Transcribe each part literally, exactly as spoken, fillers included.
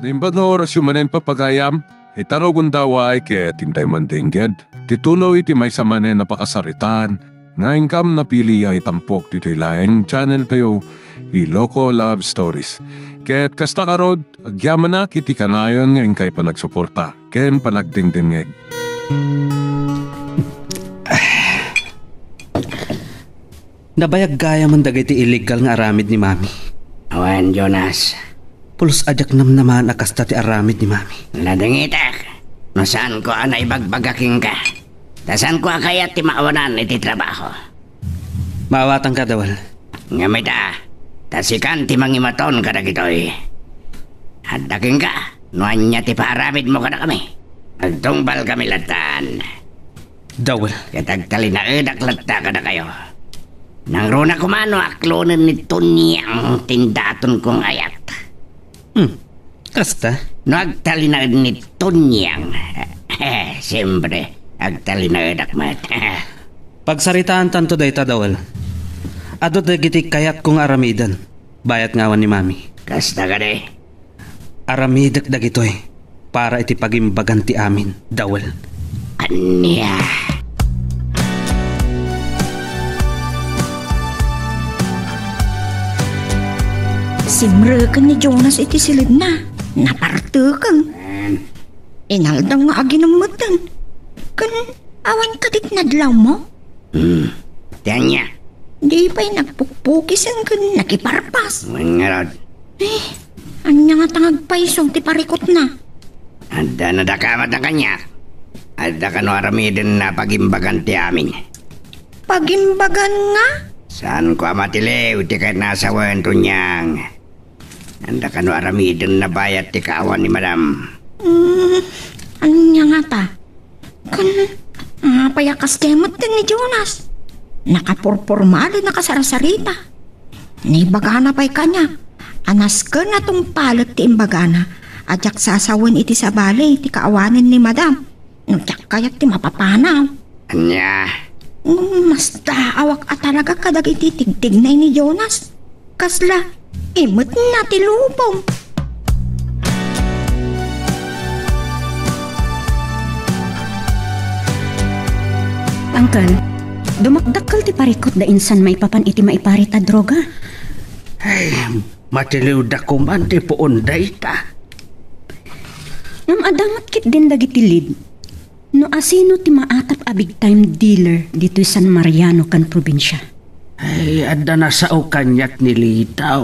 Naimbag nga orasyo manen, papagayam, ita rugonda, ket intay man dengged ti tuloy ti maysa manen a pakasaritaan nga inkam napili a itampok ditoy laeng channel tayo, Iloko Love Stories. Ket kasta ngarud, agyamanak iti kanayon nga inkay panagsuporta ken panagdengdengngeg. Nabayag gayamen dagiti illegal nga aramid ni Mami. Awan, Jonas. Pulos a diak namnamaan a kasta ti aramid ni Mami. Nadingitek no saanko a naibagbaga kenka. Ta saanko a kayat ti maawanan iti trabaho. Maawatanka, Dawel. Ngem ita, ta sikan ti mangimaton kadagitoy. Adda kenka no ania ti paaramidmo kadakami. Agtungpalkami lattan. Dawel. Ket agtalinaedak latta kadakayo. Nangruna koma no aklonen ni Tonyang ti indatonko nga ayat. Hmm. Kasta? No agtalinaed ni Tonyang, siempre, agtalinaedak met. Pagsaritaantanto dayta, Dawel. Adu dagiti kayatko nga aramiden, bayat nga awan ni Mami. Kasta kadi? Aramidek dagitoy para iti pagimbagan ti amin, Dawel. Ania? Simreken ni Jonas iti silibna. Naparteken. Inaldaw nga aginummeten. Ken awan kadi ti nadlawmo? Hmm. Ti ania? Di pay nagpukpukisen ken nakiparpas. Wen ngarud. Eh, ania ngata nga agpayso ti parikutna? Adda nadakamat a kaniak. Adda kano aramiden a pagimbagan ti amin. Pagimbagan nga? Saanko a matiliw ti kayat nga asawen, Tonyang. Adda kano aramiden a bayat ti kaawan ni Madam. Hmm, ania ngata? Ken, apay a kas kayat metten ni Jonas? Nakapurpormal a nakasarsarita. Naibagana pay kaniak a nasken a tungpalet ti imbagana a diak sasawen iti sabali ti kaawanen ni Madam no diak kayat ti mapapanaw. Ania? Ngem masdaawak a talaga kadagiti tigtignay ni Jonas. Kasla imetna ti lubong. Uncle, dumakdakkel ti parikut da insan maipapan iti maiparit a droga. Ay, matiliwda koman ti puon dayta. Ngem adda met ketdin dagiti lead. No asino ti maatap a big time dealer ditoy San Mariano ken probinsia? Ay, adda nasao kaniak ni Lita.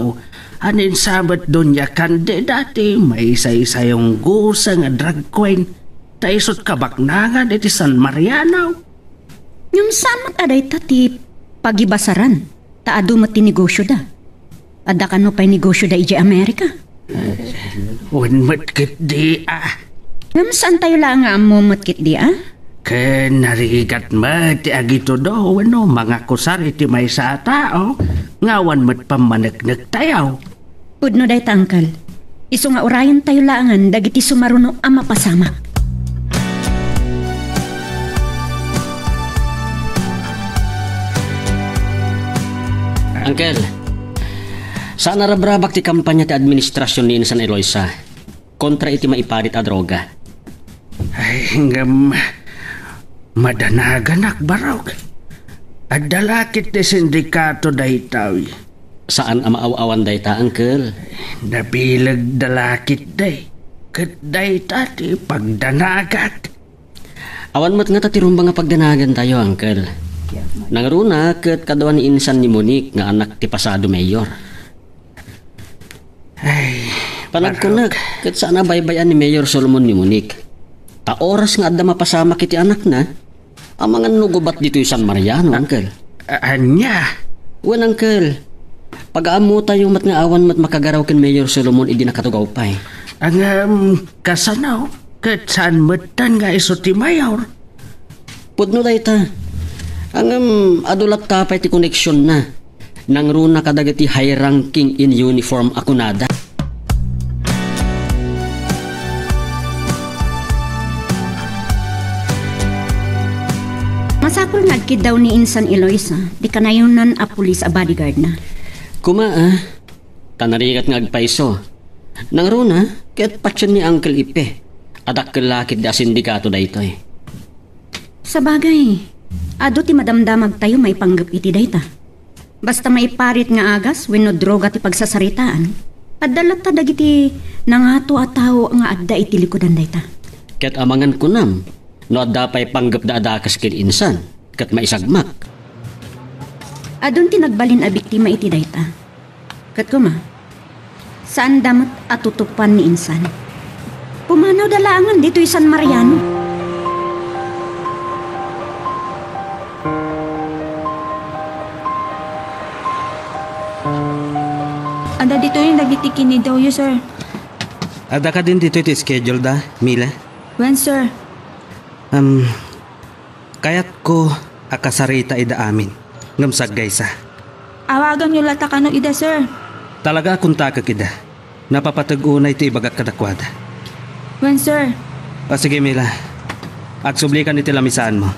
Aninsa met Doña Candida ti maysaysayonggosa nga drag queen ta isut' kabaknangan iti San Mariano. Ngem saan met a dayta ti pagibasaran? Ta adu met ti negosyoda. Adda kano pay negosyoda idiay Amerika? Wen met ketdi a. Ngem saantayo laeng nga ammo met ketdi a? Ken narigat met ti agitudo wenno mangakusar iti maysa a tao nga awan met pammaneknektayo. Pudno dayta, Uncle. Isu nga urayentayo laengen dagiti sumaruno a mapasamak. Uncle, saan a rabrabak ti kampanya ti administrasion ni Insan Eloisa kontra iti maiparit a droga. Ay, ngem madanaganak, barok. Adda la ketdi sindikato daytoy. Saan a maaw-awan dayta, Uncle. Nabilegda la ketdi. Ket dayta ti pagdanagak. Awan met ngata ti rumbeng a pagdanagantayo, Uncle. Nangruna ket kadua ni insan ni Monique nga anak ti pasado mayor. Ay, panagkunak, ket saan a baybay-an ni Mayor Solomon ni Monique. Ta oras nga adda mapasamak iti anakna, amangan no gubat ditoy San Mariano, Uncle. A-, ania? Wen, Uncle. Pagaammotayo met nga awan met makagaraw ken Mayor Solomon idi nakatugaw pay. Ngem, kasano? Ket saan metten nga isu ti mayor? Pudno dayta. Ngem, adu latta pay ti koneksionna. Nangruna kadagiti high ranking in uniform a kunada. Masapul nga agkiddaw ni Insan Eloisa ti kanayonan a pulis a bodyguardna. Kuma, a, ta narigat nga agpayso. Nangruna, ket patien ni Uncle Ipe. Adakkel la ketdi a sindikato daytoy. Sabagay, adu ti madamdamagtayo maipanggep iti dayta. Basta maiparit nga agas wenno droga ti pagsasaritaan, adda latta dagiti nangato a tao nga adda iti likudan dayta. Ket amangan kunam, no adda pay panggepda a dakes ken insan, ket maisagmak. Adun ti nagbalin a biktima iti dayta. Ket koma, saanda met a tutupan ni insan. Pumanawda laengen ditoy San Mariano. Adda ditoy dagiti kinidawyo, sir. Adda kadin ditoy ti schedule da, Mila? Wen, sir. Um, Kayatko a kasarita ida amin, ngem saggaysa. Awaganyo latta kano ida, sir. Talaga a kontakek ida. Napapateg unay ti ibagak kadakuada. Wen, sir. O sige, Mila. Agsublikan iti lamisaanmo.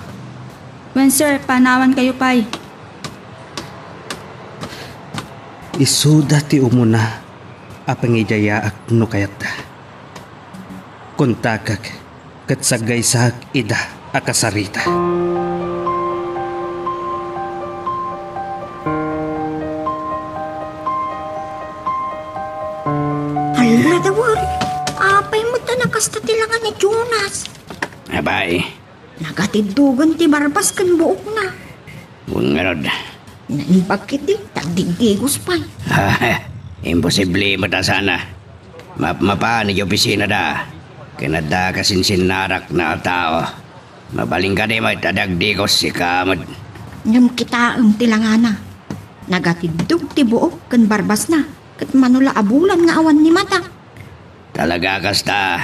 Wen, sir. Panawankayo pay. Isuda ti umuna a pangidiayaak no kayatda. Kontakek ket saggaysaak ida a kasarita. Hala, Dawari. Apay met a nakasta ti langa ni Jonas? Abay. Nagatiddogen ti barbas ken buokna. Wen ngarud. Naimbag ketdi, tagdigdigos pay. Ah, imposible met a sana. Mapmapan iti opisinada. Ken adda kasinsinnarakna a tao. Mabalin kadi met a dagdigos sika met. Ngem kitaem ti langana. Nagatiddog ti buok ken barbasna, ket mano la a bulan nga awan ni mata. Talaga kasta.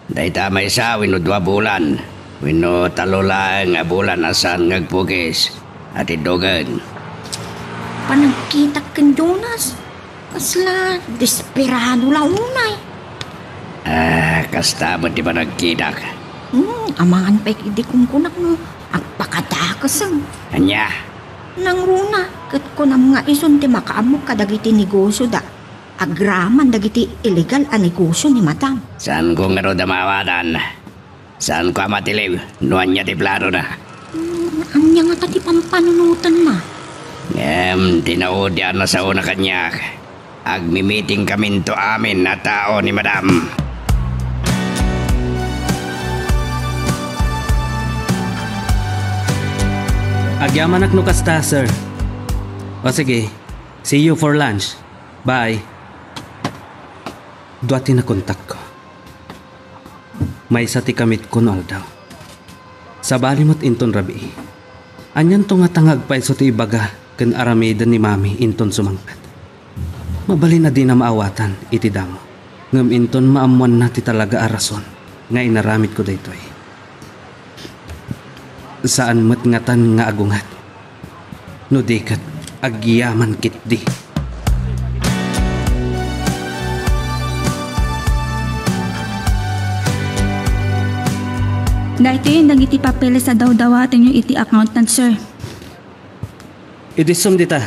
Dayta maysa wenno dua bulan, wenno tallo laeng a bulan a saan nga agpukis a tiddogen. Panagkitak ken Jonas, kasla desperado la unay. Ah, kasta met ti panagkitak. Hmm, amangan pay idi kunkunak no agpakadakesem. Ania? Nangruna, ket kunam nga isun ti makaammo kadagiti negosioda. Agraman dagiti illegal a negosio ni Madam. Saanko ngarud a maawatan. Saanko a matiliw no ania ti planona. Hmm, ania ngata ti pampanunotenna? Ngem ti naudian a saona kaniak, agmimitingkaminto amin a tao ni Madam. Agyamanak no kasta, sir. O sige, see you for lunch. Bye. Dua ti nakontakko. Maysa ti kamitko no aldaw. Sabali met inton rabii. Anianto ngata nga agpayso ti ibaga ken aramiden ni Mami inton sumangpet? Mabalin a dina maawatan iti damo. Ngem inton maammoanna ti talaga a rason nga inaramidko daytoy. Saan met ngatan nga agunget. No di ket, agyaman ketdi. Daytoy dagiti papeles a dawdawatenyo iti accountant, sir. Idissum dita,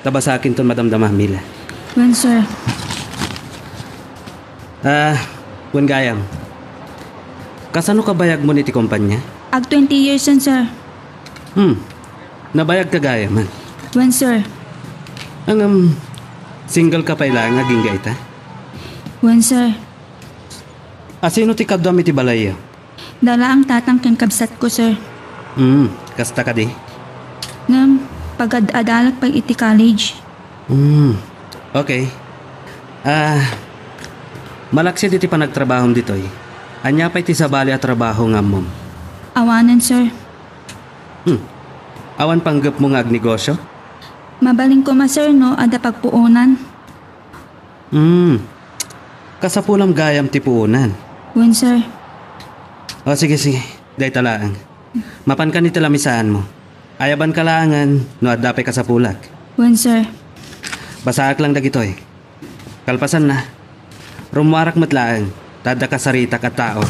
ta basakinton madamdama, Mila. Wen, sir. Ah, wen gayam. Kasano kabayagmon iti kompania? Ag twenty years, sir. Hmm. Nabayagka gayam, man. Wen, sir. Ngem, single ka pay laeng agingga ita? Wen, sir. Asino ti kaduam iti balayyo? Dalaang tatang ken kabsatko, sir. Hmm, kasta kadi? Ngem, pagad-adalak pay iti college. Hmm, okay. Ah, malaksid iti panagtrabahom ditoy, ania pay ti sabali a trabaho nga ammom? Awanen, sir. Hmm. Awan panggepmo nga agnegosyo? Mabalin koma, sir, no adda pagpuonan. Hmm. Kasapulam gayam ti puonan. Wen, sir. O, sige, sige. Dayta laeng. Mapankan iti lamisaanmo. Ayabanka laengen no adda pay kasapulak. Wen, sir. Basaak lang dagitoy. Kalpasanna, rummuarak met laeng, ta adda kasaritak a tao.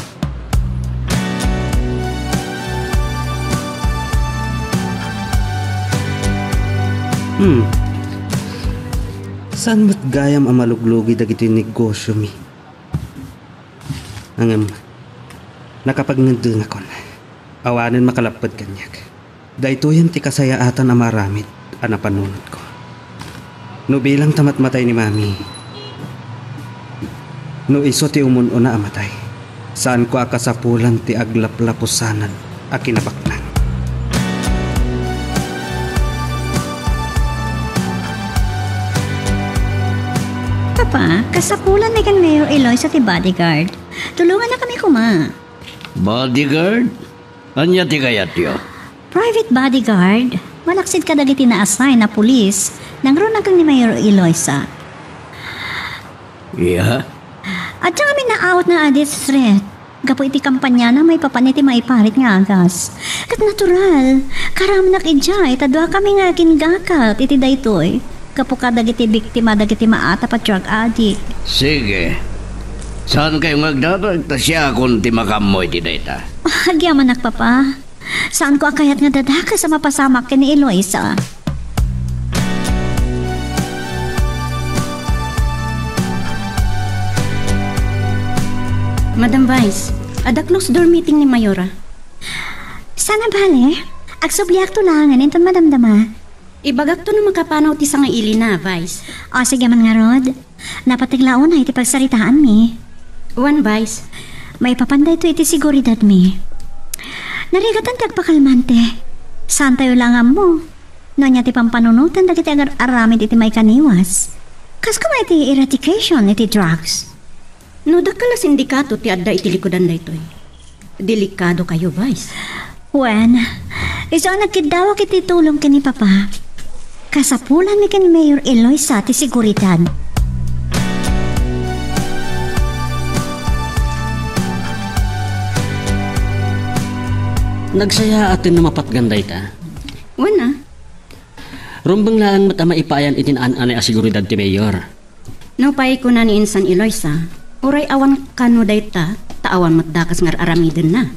Hmm. Saan met gayam a maluglugi dagiti negosyomi? Ngem, nakapagngeddengakon. Awanen makalapped kaniak. Daytoyen ti kasayaatan a maaramid a napanunotko. No bilang ta matmatay ni Mami, no isu ti umun-una a matay, saanko a kasapulan ti aglaplapusanan a kinabaknang. Papa, kasapulan ni ken Mayor Eloisa ti bodyguard. Tulongannakami koma. Bodyguard? Ania ti kayatyo? Private bodyguard? Malaksid kadagiti na-assign a pulis, nangruna ken ni Mayor Eloisa. Iya? Adda ngamin naawatna a death threat gapu iti kampaniana maipapan iti maiparit nga agas. Ket natural, kaaramenak idiay ta duakami nga aginggakat iti daytoy gapu kadagiti biktima dagiti maatap a drug addict. Sige. Saankayo nga agdarag ta siakon ti makaammo iti dayta. Agyamanak, Papa. Saanko a kayat nga dadakes a mapasamak ken ni Eloisa. Madam Vice, adda closed door meeting ni Mayora. Saan a bale, agsubliakto laengen inton madamdama. Ibagakto no makapanaw ti sangailina, Vice. O, sige man ngarud. Napateg la unay ti pagsaritaanmi. Wen, Vice. Maipapan daytoy iti seguridadmi. Narigatan ti agpakalmante. Saantayo la nga ammo no ania ti pampanunotan dagiti agar-aramid iti maikaniwas. Kas koma iti eradication iti drugs. No dakkel a sindikato ti adda iti likudan daytoy, delikadokayo, Vice. Wen, isu a nagkiddawak iti tulong ken ni Papa, kasapulanmi ken Mayor Eloisa ti seguridad. Nagsayaaten no mapatgan dayta? Wen a. Rumbeng laeng met a maipayan iti naan-anay a seguridad ti Mayor. Nupay kuna ni insan Eloisa, uray awan kano dayta, ta awan met dakes nga ar-aramidenna.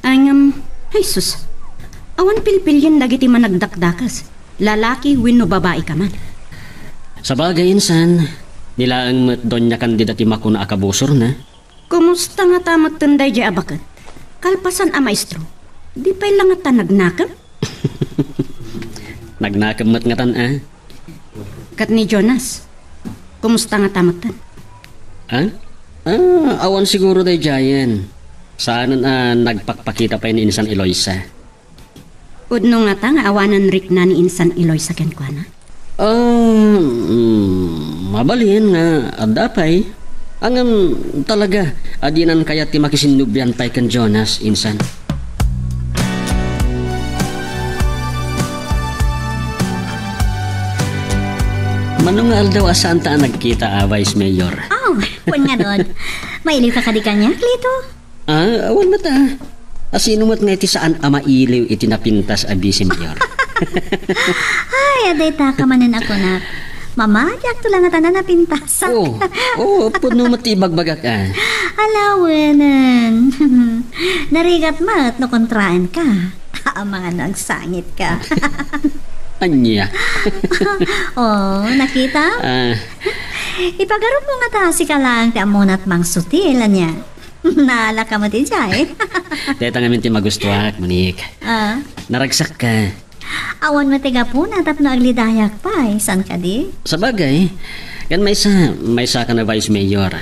Ay ngem, ay sus, awan pilpilien dagiti managdakdakes, lalaki wenno babai ka man. Sabagay, insan, ni laeng met Doña Candida ti makuna a kabusorna. Kumusta ngata metten daydiay a baket? Kalpasan a maestro, di pay la ngata nagnakem? Nagnakem met ngatan a. Ket ni Jonas, kumusta ngata metten? A? A, awan siguro daydiayen. Saanen a nagpakpakita pay ni insan Eloisa. Pudno ngata nga awanen rikna ni insan Eloisa kenkuana? A, mm, mabalin nga adda pay. Ngem talaga a dinan kayat ti makisinnubian pay ken Jonas, insan. Mano nga aldaw a saanta a nagkita a, Vice Mayor? Oh, wen ngarud. Mailiwka kadi kaniak, Lito? A, awan met a. A, sino met nga iti saan a mailiw iti napintas a Vice Mayor? Ay, adda dayta ka manen a kunak. Mamadiakto la ngata a napintasak. O, o, pudno met ti ibagbagak a. Ala, wenen. Narigat met no kontraenka. Amangan no agsangitka. Ania? O, nakita? A. Ipagarupmo ngata a sika laeng ti ammona a mangsutil, ania? Naalaka met idiay. Dayta ngamin ti magustuak, Monique. A. Naragsakka. Awan met ti gapuna tapno aglidayak pay, saan kadi? Sabagay, ken maysa, maysaka a Vice Mayor.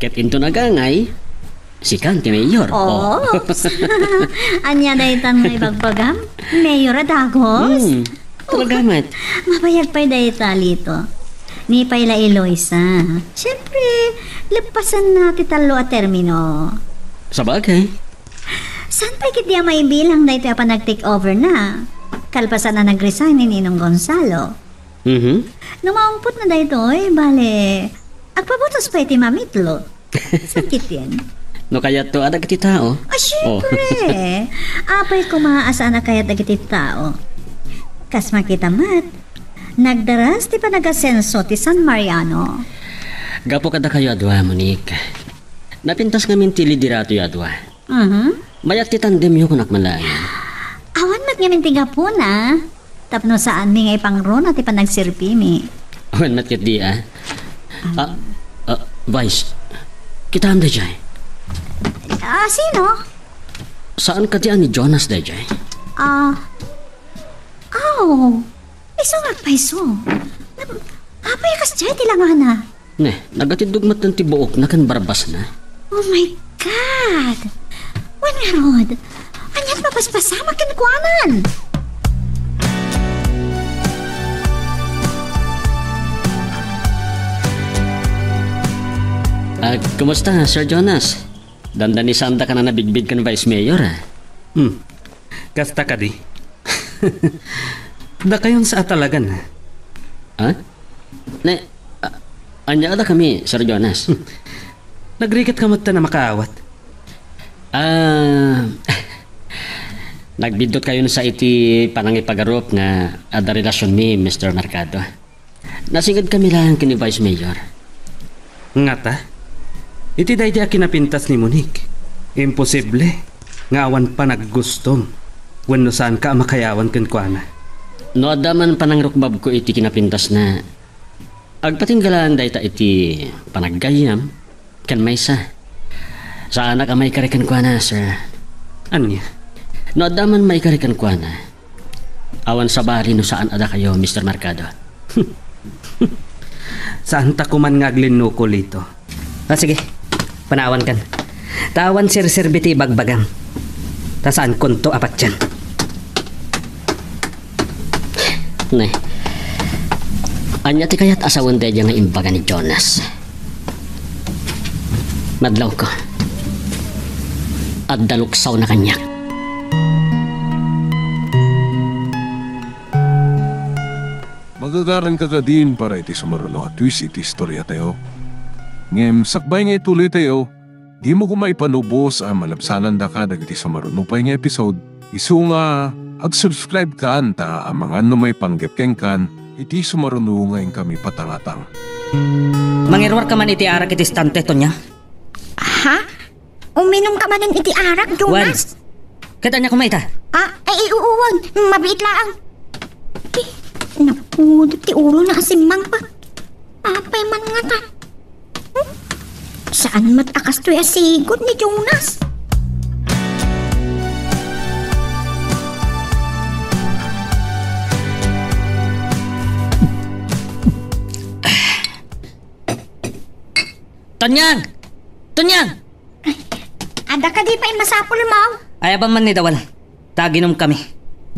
Ket inton agangay, sikan ti Mayor. O. Oops. Ania daytan nga ibagbagam? Mayor a dagos? Hmm. Talaga met. Mabayag pay dayta, Lito. Ni pay la Eloisa. Siempre, leppasenna ti tallo a termino. Sabagay. Saan pay ketdi a maibilang daytoy a panag-take over na? Kalpasan a nag-resign ni Ninong Gonzalo. Mhm. No maungpot na daytoy, bale, agpabutos pay ti mamitlo. Sakit yan. No kayatto a dagiti tao. A, siempre. Apay koma a saan a kayat dagiti tao. Kas makita met, nagdaras ti panagasenso ti San Mariano. Gapu kadakayo a dua, Monique. Napintas ngamin ti lideratoyo a dua. Mhm. Mayat ti tandemyo kunak man laeng. Awan met ngamin ti gapuna. Tapno saanmi nga ipangruna ti panagserbimi. Wen met ketdi, ah. Ah, ah, Vice, kitaem daydiay. Ah, sino? Saan kadi a ni Jonas daydiay? Ah, aw, isu nga agpayso. Nap-, apay a kasdiay ti langana? Ne, nagatiddog met ti buokna ken barbasna. Oh my God! Wen ngarud, ania't mapaspasamak kenkuanan? Ah, kumusta, Sir Jonas? Dandanisandaka a nabigbig ken Vice Mayor, ah. Hmm. Kasta kadi. Dakayon sa atalagan, ah. Ha? Ne, a-, ania a dakami, Sir Jonas? Hmm. Nagriketka met a makaawat. Ah, nagbiddutkayon sa iti panangipagarup nga adda relasionmi, Mister Mercado. Nasingedkami laeng ken ni Vice Mayor. Ngata? Iti daydi a kinapintas ni Monique, imposible nga awan panaggustom wenno saanka a makayawan kenkuana. No adda man panangrukbabko iti kinapintasna, agpatingga laeng dayta iti panaggayyem ken maysa. Saanak a maikari kenkuana, sir. Ania? No adda man maikari kenkuana, awan sabali no saan a dakayo, Mister Mercado. Saanta koman nga aglinnuko, Lito. Ah, sige. Panawankan. Ta awan serserbi ti ibagbagam. Ta saankonto a patien. Ne. Ania ti kayat a sawen daydiay nga imbaga ni Jonas? Madlawko. Adda luksawna kaniak. Magagaranka kadin para iti sumaruno a twist iti istoriatayo. Ngem sakbay nga ituloytayo, dimo koma ipanubos a malabsanandaka dagiti sumaruno pay nga episode. Isu nga, ag-subscribe kan ta amangan no maipanggep kenkan iti sumaruno nga inkami patangatang. Mangiruarka man iti arak iti estante, Tonya? Ha? Uminumka manen iti arak, Jonas? Wen. Ket ania koma ita? Ah, ay, uu, wen. Mabiit laeng. Eh, napudot ti ulona a simmangpet. Apay man ngata? Hmm? Saan met a kastoy a sigud ni Jonas? Tonyang! Tonyang! Adda kadi pay masapulmo? Ayabam man ni Dawal. Ta aginumkami.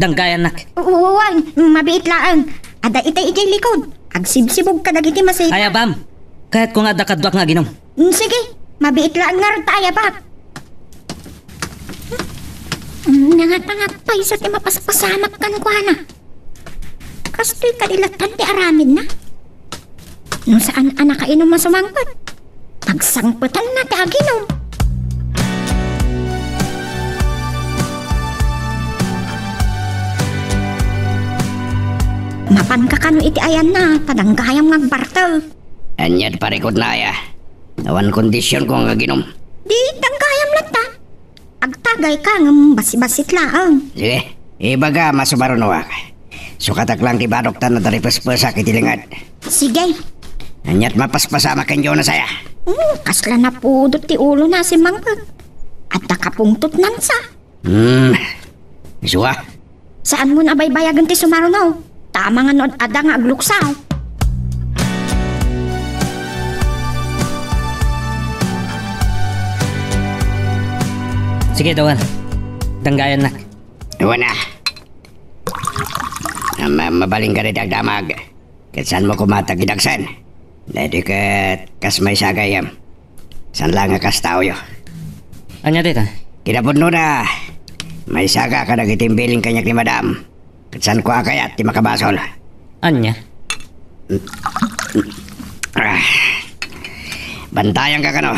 Danggayannak. Wen, mabiit laeng. Adda itay idiay likod. Agsibsibog kadagiti masipay. Ayabam. Kayatko nga adda kaduak nga aginum. Mm, sige. Mabiit laeng ngarud ta ayabak. Mm, nangatangak pay sa ti mapaspasamak kenkuana. Kastoy kadi latta ti aramidna? No saan a nakainum a sumangpet, pagsangpetanna ti aginum. Mapanka kano iti ayanna, ta danggayam nga agbartel. Ania ti parikutna aya? Awan kondisionko nga aginum. Di danggayam latta. Agtagayka ngem basibasit laeng. Sige, ibagam a sumarunoak. Sukatak laeng ti badok ta nadaripespesak iti linged. Sige. Ania ti mapaspasamak ken Jonas aya? Hmm, kasla napudot ti ulona a simmangpet. Adda kapungtotnansa. Hmm. Isu a. Saanmon a baybayagen ti sumaruno. Ta amangan no ad-adda nga agluksaw. Sige, Dawal. Danggayannak. Wen a. Ma-, mabalinka dayta agdamag. Ket saanmo koma ti agidagsen. Daytoy ket kas maysa a gayyem. Saan laeng a kas taoyo. Ania dayta? Kinapudnona, maysaka kadagiti imbilin kaniak ni Madam. Ket saanko a kayat ti makabasol. Ania? Ah. Bantayanka kano?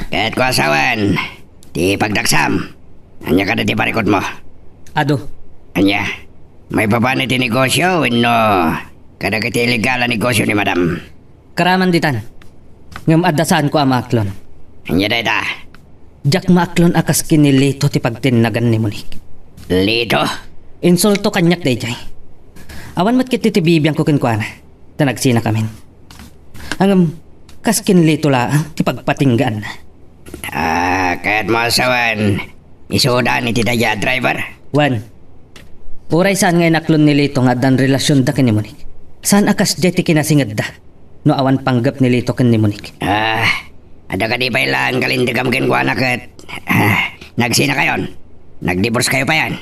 Kayatko a sawen ti pagdaksam. Ania kadi ti parikutmo? Adu. Ania? Maipapan iti negosio wenno kadagiti illegal a negosio ni Madam? Karaman ditan. Ngem adda saanko a maaklon. Ania dayta? Diak maaklon a kas ken ni Lito ti pagtinnagan ni Monique. Lito? Insulto kaniak daydiay. Awan met ketdi ti bibiangko kenkuana, ta nagsinakamin. Ngem, kas ken Lito laeng ti pagpatinggaanna. Ah, kayatmo a sawen, isudan iti daydiay a driver? Wen, uray saan nga inaklon ni Lito nga addan relasionda ken ni Monique, saan a kasdiay ti kinasingedda no awan panggep ni Lito ken ni Monique. Ah, adda kadi pay laeng kalinteg kenkuana ket, ah, nagsinakayon? Nagdivorce kayo payen?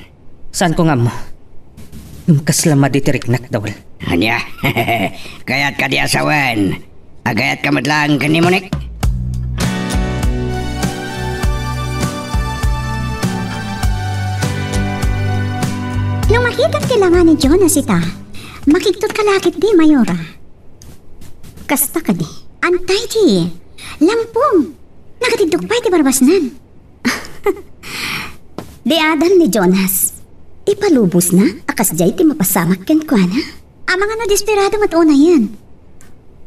Saanko nga ammo. Ngem kasla madi ti riknak, Dawel. Ania? Kayat kadi a sawen? Agayatka met laeng ken ni Monique? No makitak ti lama ni Jonas ita, makigtot ka la ketdi, Mayora. Kasta kadi. Antay di. Lampong. Nagatiddok pay ti barbasnan. Di adal ni Jonas. Ipalubosna a kasdiay ti mapasamak kenkuana. Amangan no desperado met unayen.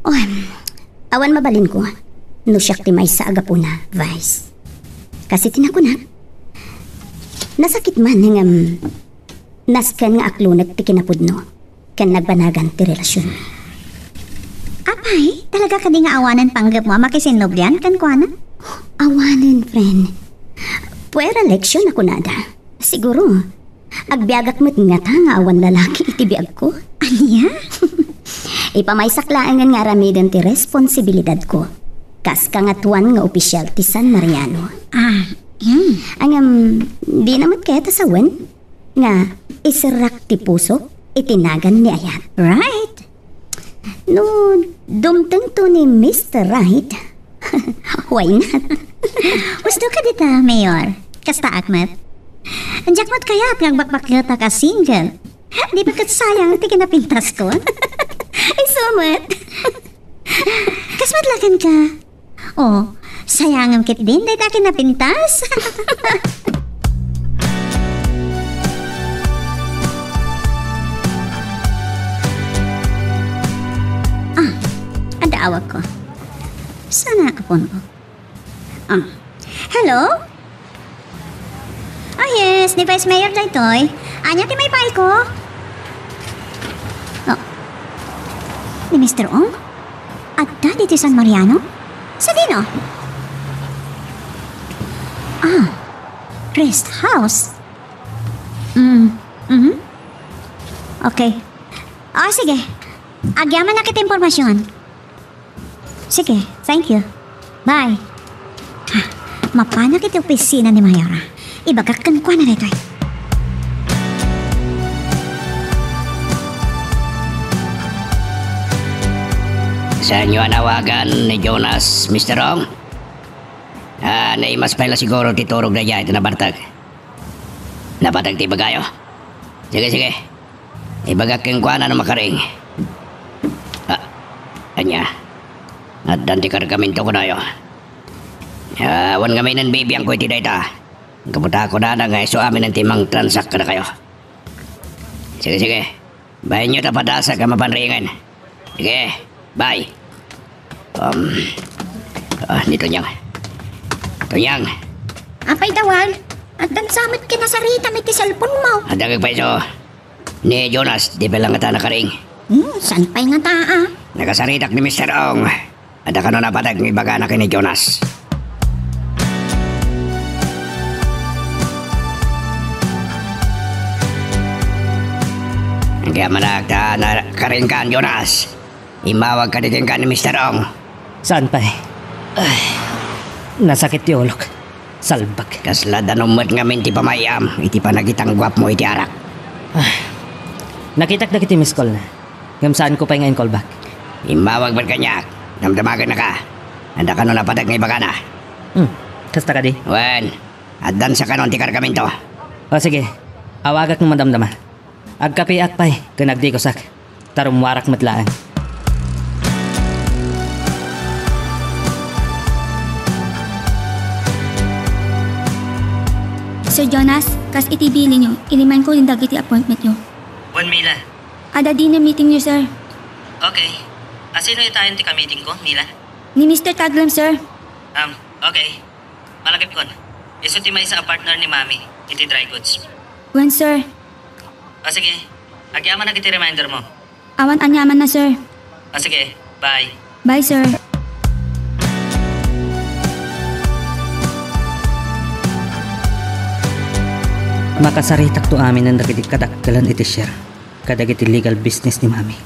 Uy, awan mabalinko no siak ti maysa a gapuna, Vice. Kas iti nakunak, nasakit man ngem nasken nga aklonek ti kinapudno ken nagbanagan ti relasionmi. Apay, talaga kadi nga awanen panggepmo a makisinnublian kenkuana? Awanen, friend. Puera leksion a kunada. Siguro, agbiagak met ngata nga awan lalaki iti biagko. Ania? Ipamaysak laengen nga aramiden ti responsibilidadko kas Kangatoan nga Opisial ti San Mariano. Ah, mm. Ngem, dina met kayat a sawen nga iserrak ti pusok iti nagan ni Ayat. Right. No, dumtengto ni Mister Right, why not? Husto ka dita, Mayor. Kastaak met. Diak met kayat nga agbakbakketak a single. Di ba ket sayang ti kinapintaskon? Isu met. Kas met la kenka. Oh, sayangem ketdin dayta kinapintas. Ah, adda awagko. Saan a kapuno? Ah. Hello? Ah, yes, ni Vice Mayor daytoy. Ania ti maipaayko? Oh. Ni Mister Ong? Adda ditoy San Mariano? Sadino? Ah, rest house. Mm, mhm. Okay. Ah, sige. Agyamanak iti impormasyon. Sige, thank you. Bye. Ah, mapanak iti opisina ni Mayora. Ibagak kenkuana daytoy. Saanyo a nawagan ni Jonas, Mister Ong? Ah, naimas pay la siguro ti turog daydiay iti nabartek. Napateg ti ibagayo? Sige, sige. Ibagak kenkuana no makaring. Ah, ania? Addan ti kargamento kunayo. Ah, awan ngamin bibiangko iti dayta. Gapu ta kunana nga isu amin ti mangtransak kadakayo. Sige, sige. Bahenyo ta padasek a mapanriingen. Sige, bye. Um, ah, ni Tonyang. Tonyang. Apay, Dawal? Addan sa met kinasaritam iti cellphone mo. Adda kagpayso. Ni Jonas, di pay la ngata nakaring? Hmm, saan pay ngata, ah? Nakasaritak ni Mister Ong. Adda kano napateg nga ibagana ken ni Jonas. Agyamanak ta nakaringkan, Jonas. Immawag kadi kenka ni Mister Ong. Saan pay? Ay, nasakit ti ulok. Salbag. Kasla danum met ngamin ti pamay-am iti panagitangguapmo iti arak. Ah, nakitak dagiti miss call na. Ngem saanko pay nga in-call back. Immawag met kaniak. Damdamagennaka. Adda kano napateg nga ibagana? Hmm, kasta kadi? Wen, addan sa kanon ti kargamento. O sige, awagak no madamdama. Agkapeak pay ken agdikosak, ta rummuarak met laeng. Sir Jonas, kas iti bilinyo, ilimanko dagiti appointmentyo. Wen, Mila. Adda dinner meetingyo, sir. Okay. A sino itayon ti ka-meetingko, Mila? Ni Mister Taglem, sir. Um, okay. Malagipkon. Isu ti maysa a partner ni Mami iti dry goods. Wen, sir. Ah, sige. Agyamanak iti reminder mo. Awan aniamanna, sir. Ah, sige. Bye. Bye, sir. Makasaritakto aminen dagiti kadakkelan iti share kadagiti legal business ni Mami.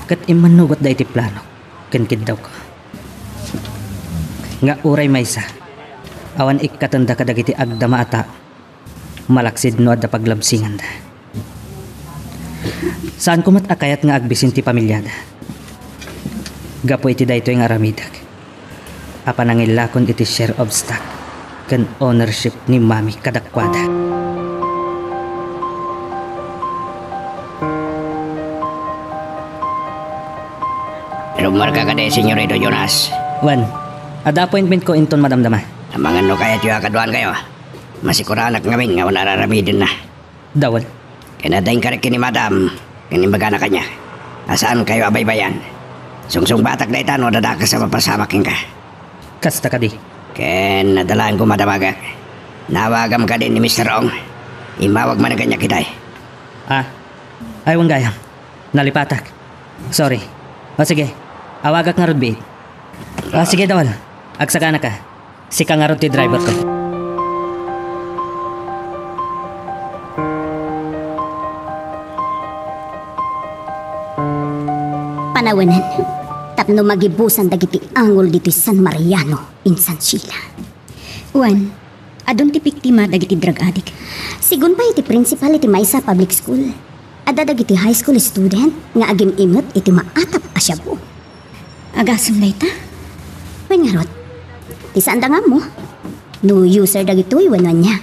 Ket immannugot daydi plano ken kiddawko nga uray maysa, awan ikkatenda kadagiti agdama a tao, malaksid no adda paglabsinganda. Saanko met a kayat nga agbisin ti pamiliada. Gapu iti daytoy nga aramidek a panangillakon iti share of stock ken ownership ni Mami kadakuada. Rummuarka kadi, Senyorito Jonas? Wen, adda appointmentko inton madamdama. Amangan no kayatyo a kaduaankayo. Masikuranak ngamin nga awan araramidenna. Dawel. Ken adda inkarik ken ni Madam, ken imbagana kaniak a saankayo a baybay-an. Sungsungbatak dayta no adda dakes a mapasamak kenka. Kasta kadi. Ken adda laeng koma a damagek. Naawagam kadi ni Mister Ong. Immawag manen kaniak itay. Ah, ay, wen gayam. Nalipatak. Sorry. O sige, awagak ngarud biit. O sige, Dawal. Agsakanaka. Sika ngarud ti driverko. Panawenan, tapno magibusan dagiti angol ditoy San Mariano, insan Sheila. Wen, adun ti biktima dagiti drug addict. Sigun pay iti principal iti maysa a public school, adda dagiti high school student nga agim-imet iti maatap a shabu. Agasem dayta? Wen ngarud, ti saanda nga ammo no user dagitoy wenno ania.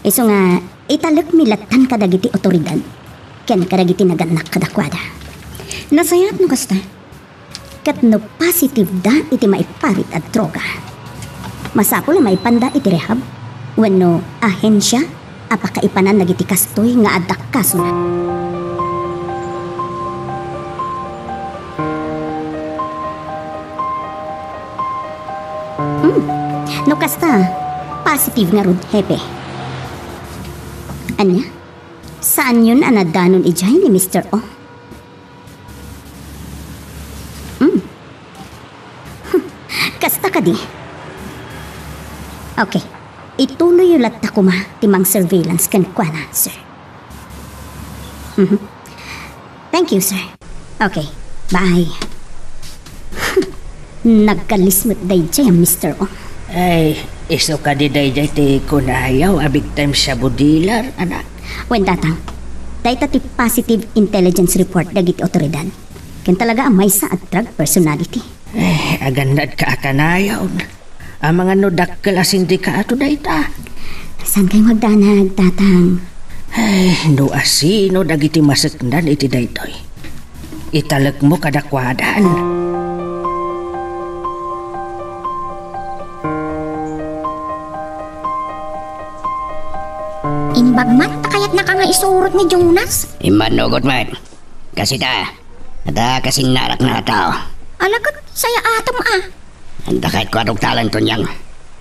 Isu nga italekmi lattan kadagiti otoridad ken kadagiti nagannak kadakuada. Nasayaat no kasta. Ket no positive da iti maiparit a droga, masapul a maipanda iti rehab wenno ahensia a pakaipanan dagiti kastoy nga adda kasona. Hmm. No kasta, positive ngarud, Hepe. Ania? Saanyon a nadanon idiay ni Mister O? Hmm. Kasta kadi? Okay. Ituloyyo latta koma ti mang-surveillance kenkuana, sir. Mhm. Thank you, sir. Okay. Bye. Nagkalis met daydiay a Mister O. Ay, isu kadi daydiay ti kunayo a big time shabu dealer, anak? Wen, Tatang. Dayta ti positive intelligence report dagiti otoridad. Ken talaga a maysa a drug personality. Eh, agannadka a kanayon. Amangan no dakkel a sindikato dayta. Saankayo nga agdanag, Tatang? Ay, no asino dagiti maseknan iti daytoy, italekmo kadakuadan. Imbag man ta kayatnaka nga isurot ni Jonas. Immannugot met. Kas ita, adda kasinnarakna a tao. Ala ket sayaatem a. Adda kayatko a duktalan, Tonyang.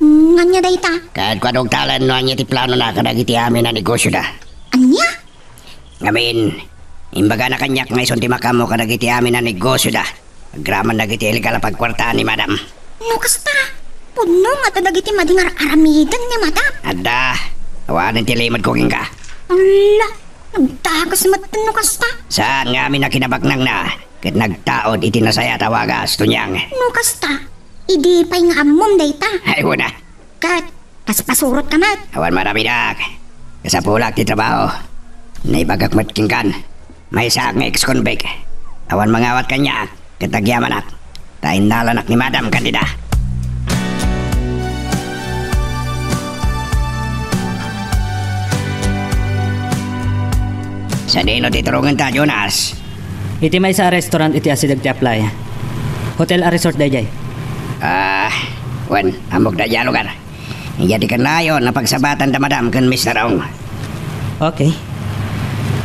Ngania dayta? Kayatko a duktalan no ania ti planona kadagiti amin a negosioda. Ania? Ngamin, imbagana kaniak nga isun ti makaammo kadagiti amin a negosioda agraman dagiti illegal a pagkuartaan ni Madam. No kasta, pudno nga adda dagiti madi nga ar-aramiden ni Madam. Adda, awanen ti limedko kenka. Ala, nagdagus met no kasta. Saan nga amin a kinabaknangna ket nagtaud iti nasayaat a wagas, Tonyang. No kasta, idi pay nga ammom dayta. Ay, wen a. Ket paspasurotka met. Awan maramidak. Kasapulak ti trabaho. Naibagak met kenkan. Maysaak nga ex-convict. Awan mangawat kaniak ket agyamanak ta innalanak ni Madam Candida. Sadino ti turongenta, Jonas? Iti maysa a restaurant iti asideg ti Aplaya. Hotel a resort daydiay. Ah, wen, ammok daydiay a lugar. Idiay ti kanayon a pagsabatanda Madam ken Mister Ong. Okay.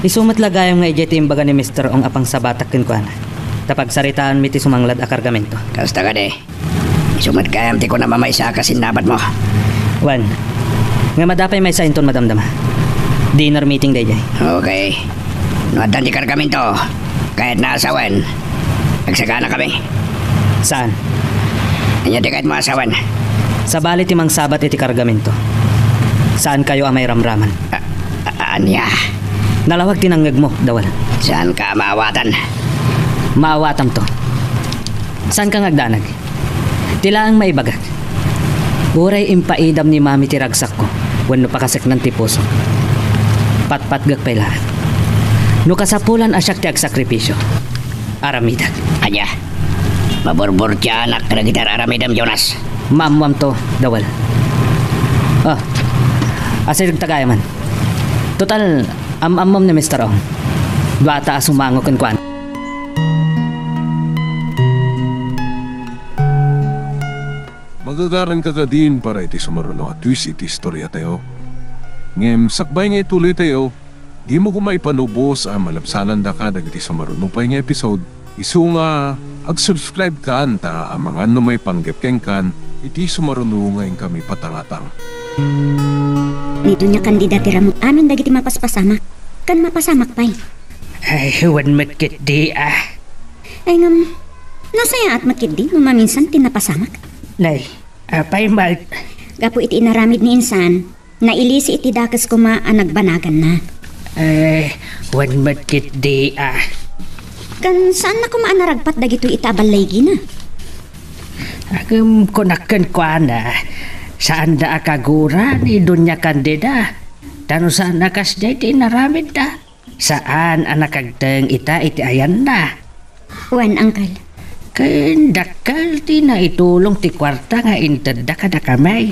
Isu met la gayam nga idiay ti imbaga ni Mister Ong a pangsabatak kenkuana. Ta pagsaritaanmi ti sumanglad a kargamento. Kasta kadi. Isu met gayam ti kunam a maysa a kasinnabatmo. Wen, ngem adda pay maysa inton madamdama. Dinner meeting daydiay. Okay. Addan ti kargamento. Kayatna a sawen, agsaganakami. Saan? Ania ti kayatmo a sawen? Sabali ti mangsabat iti kargamento, saankayo a mairamraman. A-, a-, ania? Nalawag ti nangngegmo, Dawal. Saanka a maawatan? Maawatamto. Saanka nga agdanag? Ti laeng maibagak, uray impaidam ni Mami ti ragsakko wenno pakaseknan ti pusok, patpatgek pay laeng. No kasapulan a siak ti agsakripisio, aramidek. Ania? Maburbur ti anak kadagiti ar-aramidem, Jonas? Maammoamto, Dawal. Ah, asidegta gayamen. Total, am-ammom ni Mister Ong. Duata a sumango kenkuana. Magagaranka kadin para iti sumaruno a twist iti istoriatayo. Ngem sakbay nga ituloytayo, dimo koma ipanubos a malabsanandaka dagiti sumaruno pay nga episode, isu nga ag-subscribe kan ta amangan no maipanggep kenkan iti sumaruno nga inkami patangatang. Ni Doña Candida ti ramut amin dagiti mapaspasamak, ken mapasamak pay. Ay, wen met ketdi, ah. Ay, ngem, nasayaat met ketdi no maminsan ti napasamak? Nay, apay met? Gapu iti inaramid ni insan, nailisi iti dakes koma a nagbanaganna. Ay, wen met ketdi, ah. Ken saanna koma a naragpat dagitoy ita a balligina? Ngem kunak kenkuana, saanda a kagura ni Doña Candida. Ta no saan a kasdiay ti inaramidda, saan a nakagteng ita iti ayanna. Wen, Uncle. Ken dakkel ti naitulong ti kuarta nga intedda kadakami.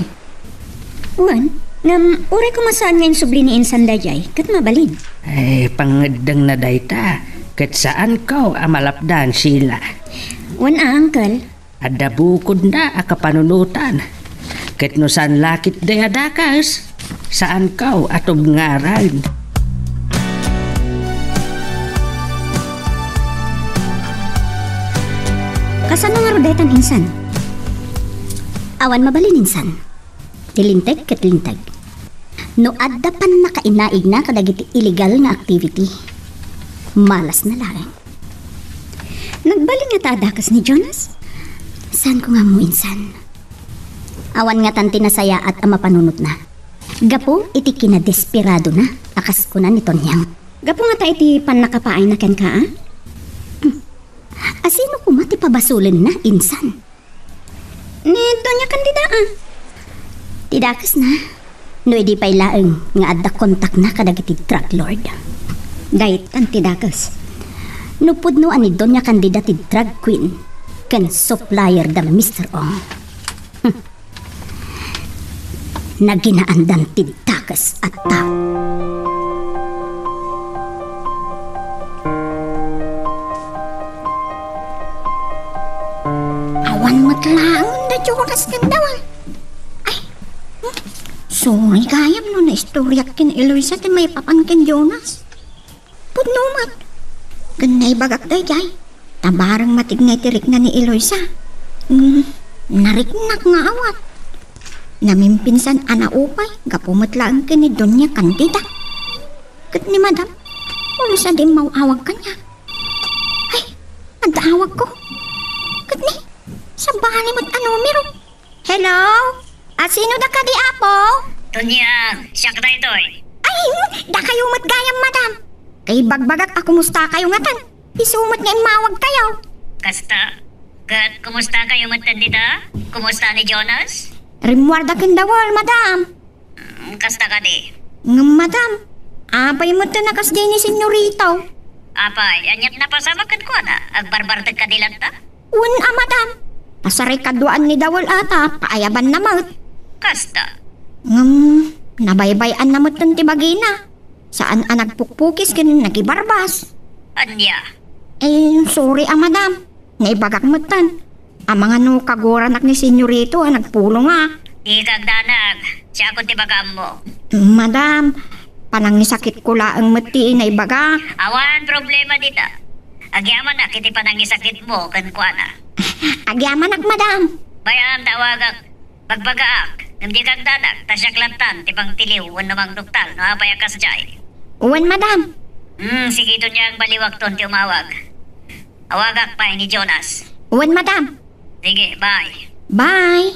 Wen, ngem uray koma saan nga insubli ni insan daydiay, ket mabalin. Eh, pangngeddengna dayta, ket saanko a malapdan, Sheila. Wen a, Uncle. Adda bukodna a kapanunotan. Ket no saan la ketdi a dakes, saanko a tubngaran. Kasano ngarud daytan, insan? Awan mabalin, insan. Ti linteg ket linteg. No adda pannakainaigna kadagiti illegal nga activity, malasna laeng. Nagbalin ngata a dakes ni Jonas? Saanko nga ammo, insan. Awan ngatan ti nasayaat a mapanunotna. Gapu iti kinadesperadona a kas kuna ni Tonyang. Gapu ngata iti pannakapaayna kenka, a? Asino koma ti pabasolenna, insan? Ni Doña Candida, a. Ti dakesna, no idi pay laeng nga adda kontakna kadagiti drug lord. Daytan ti dakes. No pudno a ni Doña Candida ti drug queen ken supplier da Mister Ong. Hmm. Naginaandan ti dakes a tao. Awan met laeng da Jonas ken Dawal. Ay, hmm, sorry gayam no naistoriak ken Eloisa ti maipapan ken Jonas. Pudno met. Ken naibagak daydiay, ta bareng matignay ti rikna ni Eloisa. Hmm, nariknak nga awat. Namimpinsan a naupay gapu met laeng ken ni Doña Candida. Ket ni Madam, ulo sadi immaw-awag kaniak. Ay, adda awagko. Ket ni, sabali met a numero. Hello? Asino da kadi, Apo? Tonyang, siak daytoy. Ay, dakayo met gayam, Madam. Kay bagbagak a kumustakayo ngatan. Isu met nga immawagkayo. Kasta? Ket kumustakayo metten dita? Kumusta ni Jonas? Rimmuarda ken Dawal, Madam. Mm, kasta kadi. Ngem, Madam, apay metten a kasdiay ni Senyorito? Apay, aniat napasamak kenkuana? Agbarbartek kadi latta? Wen a, Madam. Pasaray kaduaan ni Dawal a ta paayabanna met. Kasta. Ngem, nabaybay-anna metten ti bagina. Saan a nagpukpukis ken nagibarbas. Ania? Eh, sorry a, Madam. Naibagak metten. Amangan no kaguranak ni Senyorito a nagpulong a. Dika agdanag. Siakon ti baga ammo. Madam, panangisakitko laeng met ti naibaga. Awan problema dita. Agyamanak iti panangisakitmo kenkuana. Agyamanak, Madam. Bay-am, tawagak. Bagbagaak, ngem dika agdanag, ta siak lattan ti mangtiliw wenno mangduktal no apay a kasdiay. Wen, Madam. Hmm, sige, Donyang, baliwakton ti umawag. Awagak pay ni Jonas. Wen, madam. Sige, bye. Bye.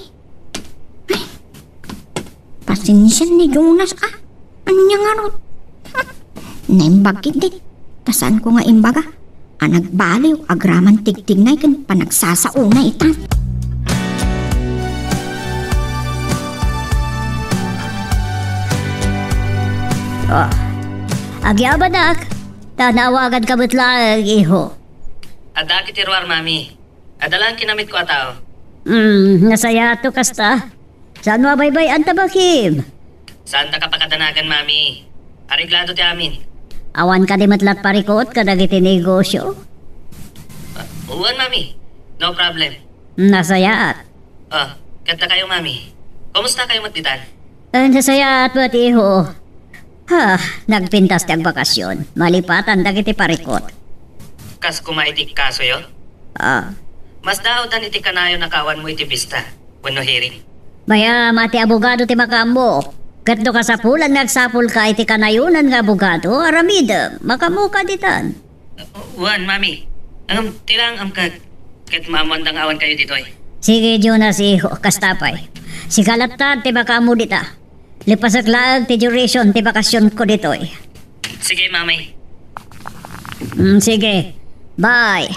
Ay, pasensian ni Jonas, ah. Ania ngarud? Naimbag ketdi. Ta saanko nga imbaga a nagbaliw agraman tigtignay ken panagsasaona itan. Oh, agyamanak, ta naawaganka met laeng, iho. Adda iti ruar, Mami. Adda laeng kinamitko a tao. Hmm, nasayaat no kasta. Saanmo a baybay-an ta bakim? Saandaka pakadanagan, Mami. Areglado ti amin. Awan kadi met la parikut kadagiti negosio? Ah, wen, Mami. No problem. Nasayaat. Ah, ket dakayo, Mami. Kumustakayo met ditan? Eh, nasayaat met, iho. Ha, nagpintas ti agbakasyon. Malipatan dagiti parikut. Kas koma iti kasoyo? Ah. Mas daawdan iti kanayon a kaawanmo iti bista wenno hearing. Mayam a ti abogado ti makaammo. Ket no kasapulan nga agsapulka iti kanayonan nga abogado, aramidem, makaammoka ditan. Wen, Mami. Ngem, ti laeng amkek, ket maammoanda nga awankayo ditoy. Sige, Jonas, iho, kasta pay. Sika latta ti makaammo dita. Lipasek laeng ti duration ti bakasionko ditoy. Sige, Mami. Mm, sige. Bye.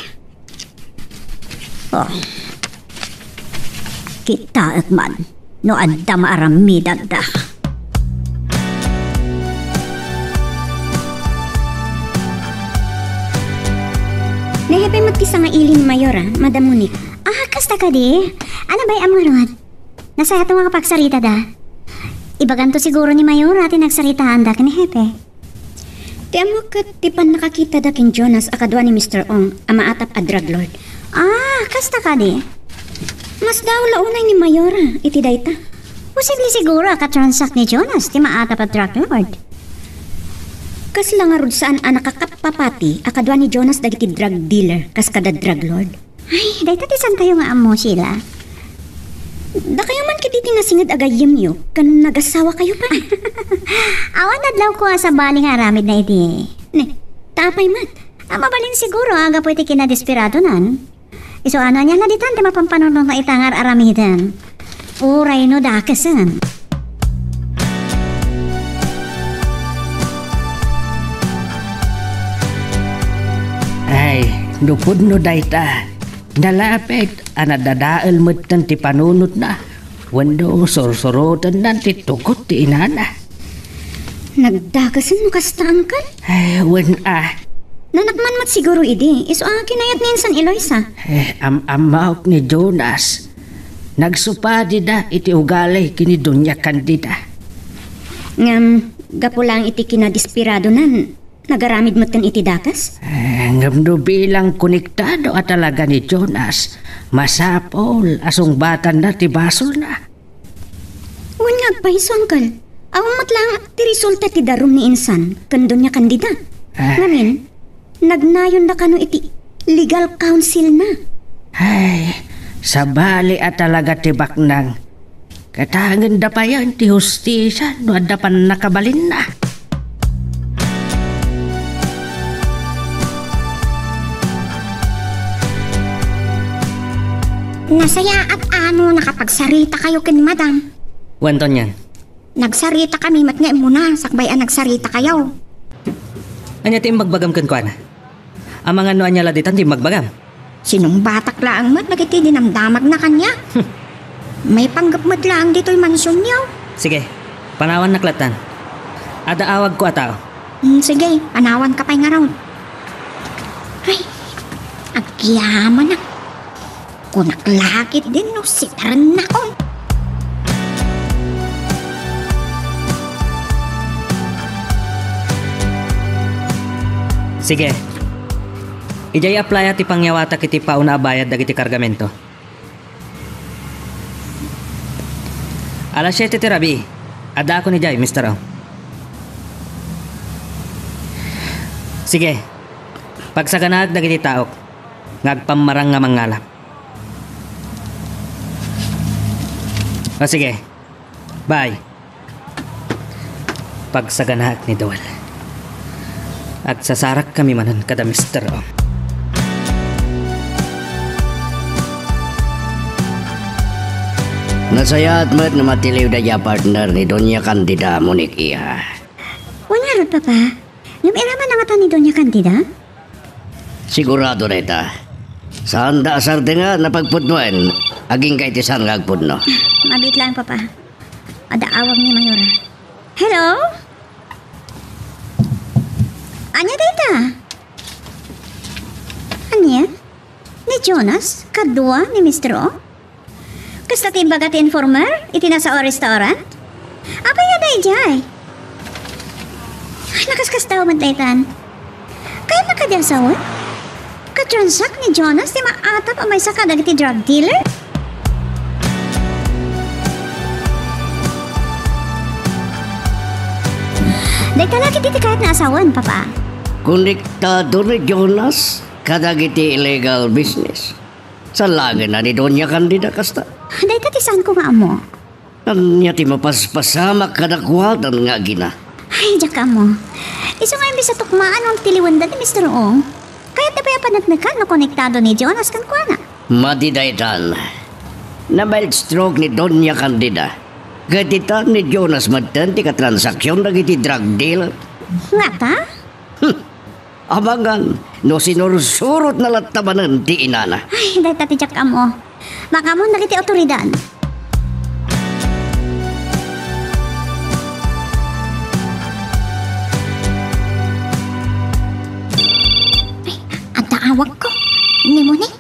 Oh. Kitaek man no adda maaramidanda. Nahepe met ti sangaili ni Mayor, a, Madam Monique. Ah, kasta kadi? Ala, bay-am ngarud. Nasayaat nga pagsaritada. Ibaganto siguro ni Mayor a ti nagsaritaanda ken ni Hepe. Ti ammok ket ti pannakakitada ken Jonas a kadua ni Mister Ong a maatap a drug lord. Ah, kasta kadi? Mas daaw la unay ni Mayor iti dayta. Posible siguro a katransak ni Jonas ti maatap a drug lord. Kasla ngarud saan a nakakappapati a kadua ni Jonas dagiti drug dealer kas kada drug lord? Ay, dayta ti saantayo nga ammo, Sheila. Dakayo man ketdi ti nasinged a gayyemyo ken nagasawakayo pay. Awan adlawko a sabali nga aramidna iti. Ne, ta apay met? A, mabalin siguro a gapu iti kinadesperadonan. Isu a, ania la ditan ti mapanpanunotna ita nga ar-aramiden? Uray no dakesen. Ay, no pudno dayta, nalapit a nadadael metten ti panunotna, wenno sursurotennan ti tugot ti inana. Nagdakesen no kasta, Uncle? Ay, wen a. Nanakman met siguro idi, isu a kinayat ni insan Eloisa. Eh, am-ammaok ni Jonas. Nagsupadida iti ugali ken ni Doña Candida. Ngem, gapu laeng iti kinadesperadonan, nagaramid metten iti dakes? Eh, ngem no bilang konektado a talaga ni Jonas, masapul a sungbatanna ti basolna. Wen nga agpayso, Uncle. Awan met laeng ti resulta ti darum ni insan ken Doña Candida. Ah. Ngamin, nagnayonda kano iti legal counselna. Ay, sabali a talaga ti baknang. Katangenda payen ti hustisia no adda pannakabalinna. Nasayaat a no nakapagsaritakayo ken Madam. Wen, Tonian. Nagsaritakami met nga immuna, sakbay a nagsaritakayo. Ania ti imbagbagam kenkuana? Amangan no ania la ditan ti imbagbagam? Sinungbatak laeng met dagiti dinamdamagna kaniak. Maipanggep met laeng ditoy mansionyo. Sige, panawannak lattan. Adda awagko a tao. Hmm, sige, panawanka pay ngarud. Ay, agyamanak. Kunak la ketdin no sitarennakon. Sige. Idiay apply-a ti pangyawatak iti pauna a bayad dagiti kargamento. Alas siete ti rabii, addaakon idiay, Mister Ong. Sige, pagsaganaek dagiti taok nga agpammarang nga mangngala. O sige, bye. Pagsaganaek ni Duel. Agsasarakkami manen kada Mister Ong. Nasayaat met no matiliw daydiay a partner ni Doña Candida, Monique, iha. Wen ngarud, Papa. Ngem iraman na ngata ni Doña Candida? Sigurado dayta. Saanda a sardeng a napagpudnoen, agingga iti saan nga agpudno. Mabiit laeng, Papa. Adda awag ni Mayora. Hello? Ania dayta? Ania? Ni Jonas? Kadua ni Mister O? Kasta ti imbaga ti informer iti nasao a restaurant? Apay nga daydiay? Ay, nakaskasdaaw met daytan. Kayatna kadi a sawen? Katransak ni Jonas ti maatap a maysa kadagiti drug dealer? Dayta la ketdi ti kayatna a sawen, Papa. Konektado ni Jonas kadagiti illegal business. Salagenna ni Doña Candida kasta. Dayta ti saanko nga ammo. Ania ti mapaspasamak kadakuada nga agina? Ay, diak ammo. Isu nga imbes a tukmaan no agtiliwenda ni Mister Ong, kayatna pay a paneknekan no konektado ni Jonas kenkuana. Madi daytan. Na-mild stroke ni Doña Candida. Ket itan ni Jonas metten ti katransaksion dagiti drug dealer. Ngata? Hmm. Amangan no sinursurotna latta manen ti inana. Ay, dayta ti diak ammo. Makaammoen dagiti awtoridad. Ay, adda awagko. Ni Monique.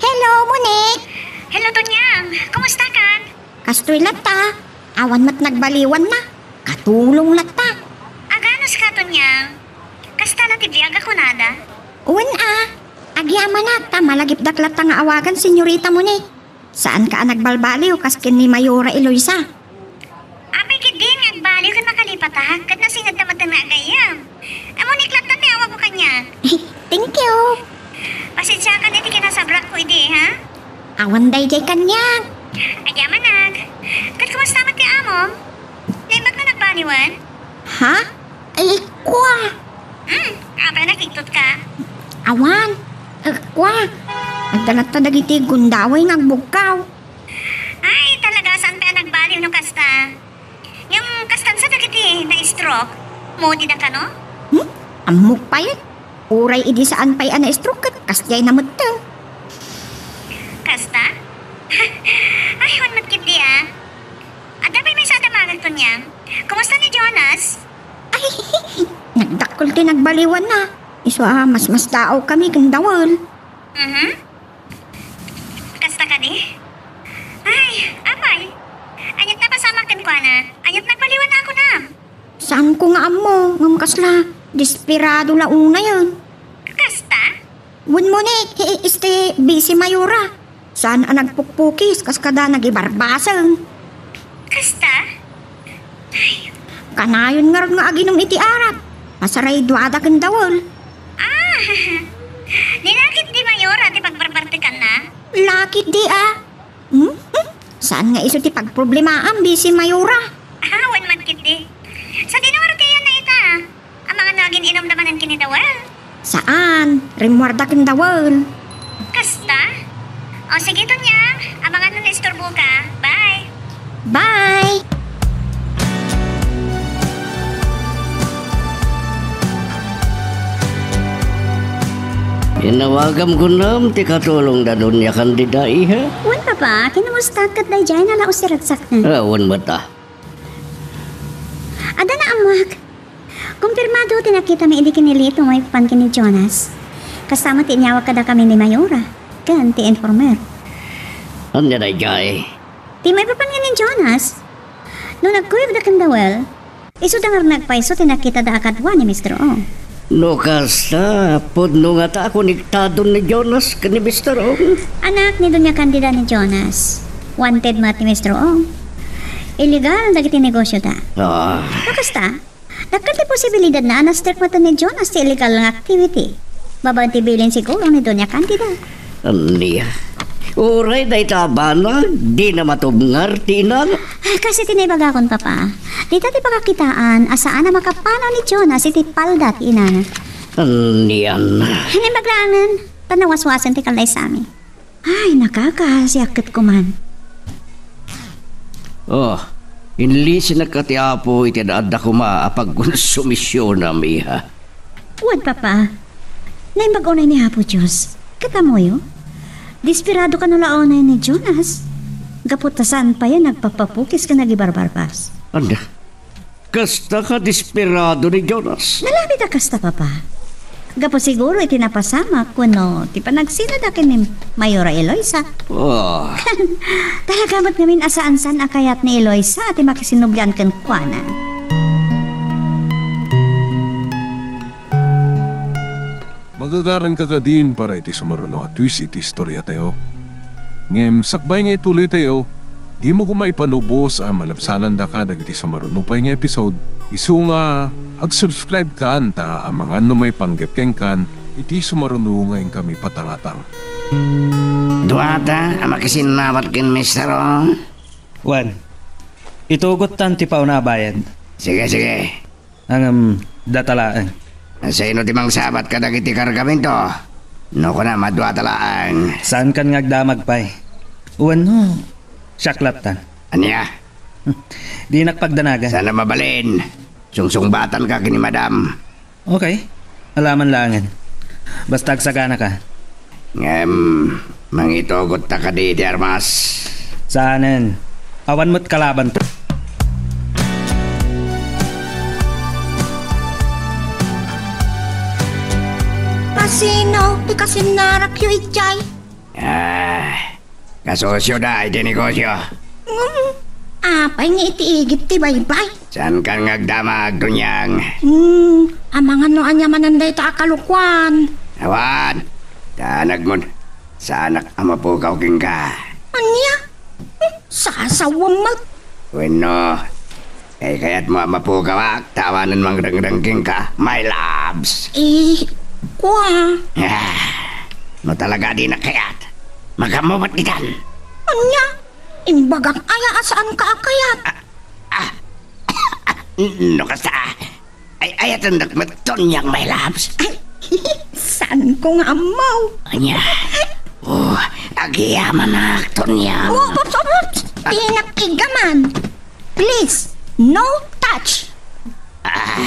Hello, Monique. Hello, Tonyang. Kumusta kan? Kastoy latta. Awan met nagbaliwanna. Katulong latta. Agano sika, Tonyang? Kasta la ti biag a kunada? Wen a. Agyamanak ta malagipdak latta nga awagan, Senyorita Monique. Saanka a nagbalbaliw kas ken ni Mayora Eloisa? Apay ketdin nga agbaliw ken makalipatak, ket nasingedta metten nga agayyem. Monique latta ti awagko kaniak. Thank you. Pasensiakan iti kinasabrakko idi, ha? Awan daydiay kaniak. Agyamanak. Ket kumusta met ti amom? Naimbag nga nagbaliwen? Ha? Ay, kua. Hmm, apay nakiktot ka? Awan. Eh, kua. Adda latta dagiti gundaway nga agbugkaw. Ay, talaga, saan pay a nagbaliw no kasta? Ngem kastan sa dagiti na-stroke? Moody da kano? Hmm? Ammok pay. Uray idi saan pay a na-stroke ket kasdiay na metten. Kasta? Ay, wen met ketdi a. Adda pay maysa a damagek, Tonyang. Kumusta ni Jonas? Ay, nagdakkel ti nagbaliwanna. Isu a masmasdaawkami ken Dawel. Mhm. Kasta kadi? Ay, apay. Aniat napasamak kenkuana? Aniat nagbaliwanna a kunam? Saanko nga ammo, ngem kasla desperado la unayen. Kasta? Wen, Monique, hi-, este, busy Mayora. Saan a nagpukpukis kas kada nagibarbaseng. Kasta? Ay. Kanayon ngarud nga aginom iti arak. Masarayduada ken Dawel. Ah, ni lakit di Mayora ti pagbarbartekanna? Lakit di a. Hmm? Hmm? Saan nga isu ti pagproblemaam, busy Mayora? Ah, wen met ketdi. Sadino ngarud ti ayanna ita? Amangan no agin-inumda manen ken ni Dawel? Saan, rimmuarda ken Dawel. Kasta? O sige, Tonyang, amangan no naisturboka. Bye. Bye. Inawagam kunam ti katulong da Doña Candida, iha? Wen, Papa, kinamusta ket daydiay na la usiragsak na? Ah, wen met a. Adda naammoak. Kumpirmado ti nakitami idi kinilito maipapan ken ni Jonas. Kasta met ti inyawag kadakami ni Mayora ken ti informer. Ania daydiay? Ti maipapan ken ni Jonas. No nagkuyogda ken Dawel, isuda nga nagpayso ti nakitada a kadua ni Mister Ong. No kasta, pudno ngata a konektadon ni Jonas ken ni Mister Ong? Anak ni Doña Candida ni Jonas. Wanted met ni Mister Ong. Illegal dagiti negosyoda. Ah. No kasta, dakkel ti posibilidadna a na-stirk met ni Jonas ti illegal nga activity. Babaen ti bilin siguro ni Doña Candida. Ania? Uray dayta a banag, dina matubngar ti inana. Kas iti naibagakon, Papa, dita ti pakakitaan a saan a makapanaw ni Jonas iti palda ti inana. Anian? Naimbag laengen, ta nawaswasen ti kallaysami. Ay, nakakasiak ket kuman. Oh, inlisinak ti Apo iti adda koma a pagkonsumisionam, iha. Wen, Papa. Naimbag unay ni Apo Dios. Ket ammoyo? Desperado kano la unay ni Jonas. Gapu ta saan pay a nagpapapukis ken nagibarbarbas. Ania? Kasta ka desperado ni Jonas? Nalabit a kasta, Papa. Gapu siguro iti napasamak wenno ti panagsinada ken ni Mayora Eloisa. Oh. Talaga met ngamin a saan-saan a kayat ni Eloisa ti makisinubli kenkuana. Magagaranka kadin para iti sumaruno a twist iti istoriatayo. Ngem sakbay nga ituloytayo, dimo koma ipalubos a malabsanandaka dagiti sumaruno pay nga episode, isu nga ag-subscribe kan ta amangan no maipanggep kenkan iti sumaruno nga inkami patangatang. Duata a makisinnawat ken Mister O? Wen, itugottan ti pauna a bayad. Sige, sige. Ngem, data laeng. Sino ti mangsabat kadagiti kargamento? No kunam a duata laeng. Saankan nga agdamag pay? Wenno, siak lattan. Ania? Dinak pagdanagan. Saan a mabalin? Sungsungbatanka ken ni Madam. Okay. Alaman laengen. Basta agsaganaka. Ngem, mangitugotta kadi iti armas? Saanen. Awan met kalabanto. Kasino ti kasinnarakyo idiay? Ah, kasosioda iti negosio. Mm, apay nga iti igid ti baybay? Saankan nga agdamag, Tonyang. Hmm, amangan no ania manen dayta a kalokuan. Awan, ta nagmun-, saanak a mapukaw kenka. Ania? Hmm, sasawem met. Wenno, kaykayatmo a mapukawak, ta awanen mangdengdeng kenka, my loves. Eh, kua. Ah, no talaga dinak kayat, magammo met ditan. Ania? Imbagak aya a saanka a kayat? Ah, ah, no kasta, ay, ayatendak met, Tonyang, my loves. Ay, saanko nga ammo. Ania? Oh, agyamanak, Tonyang. Oh, oops, oops, oops. Dinak igaman. Please, no touch. Ah.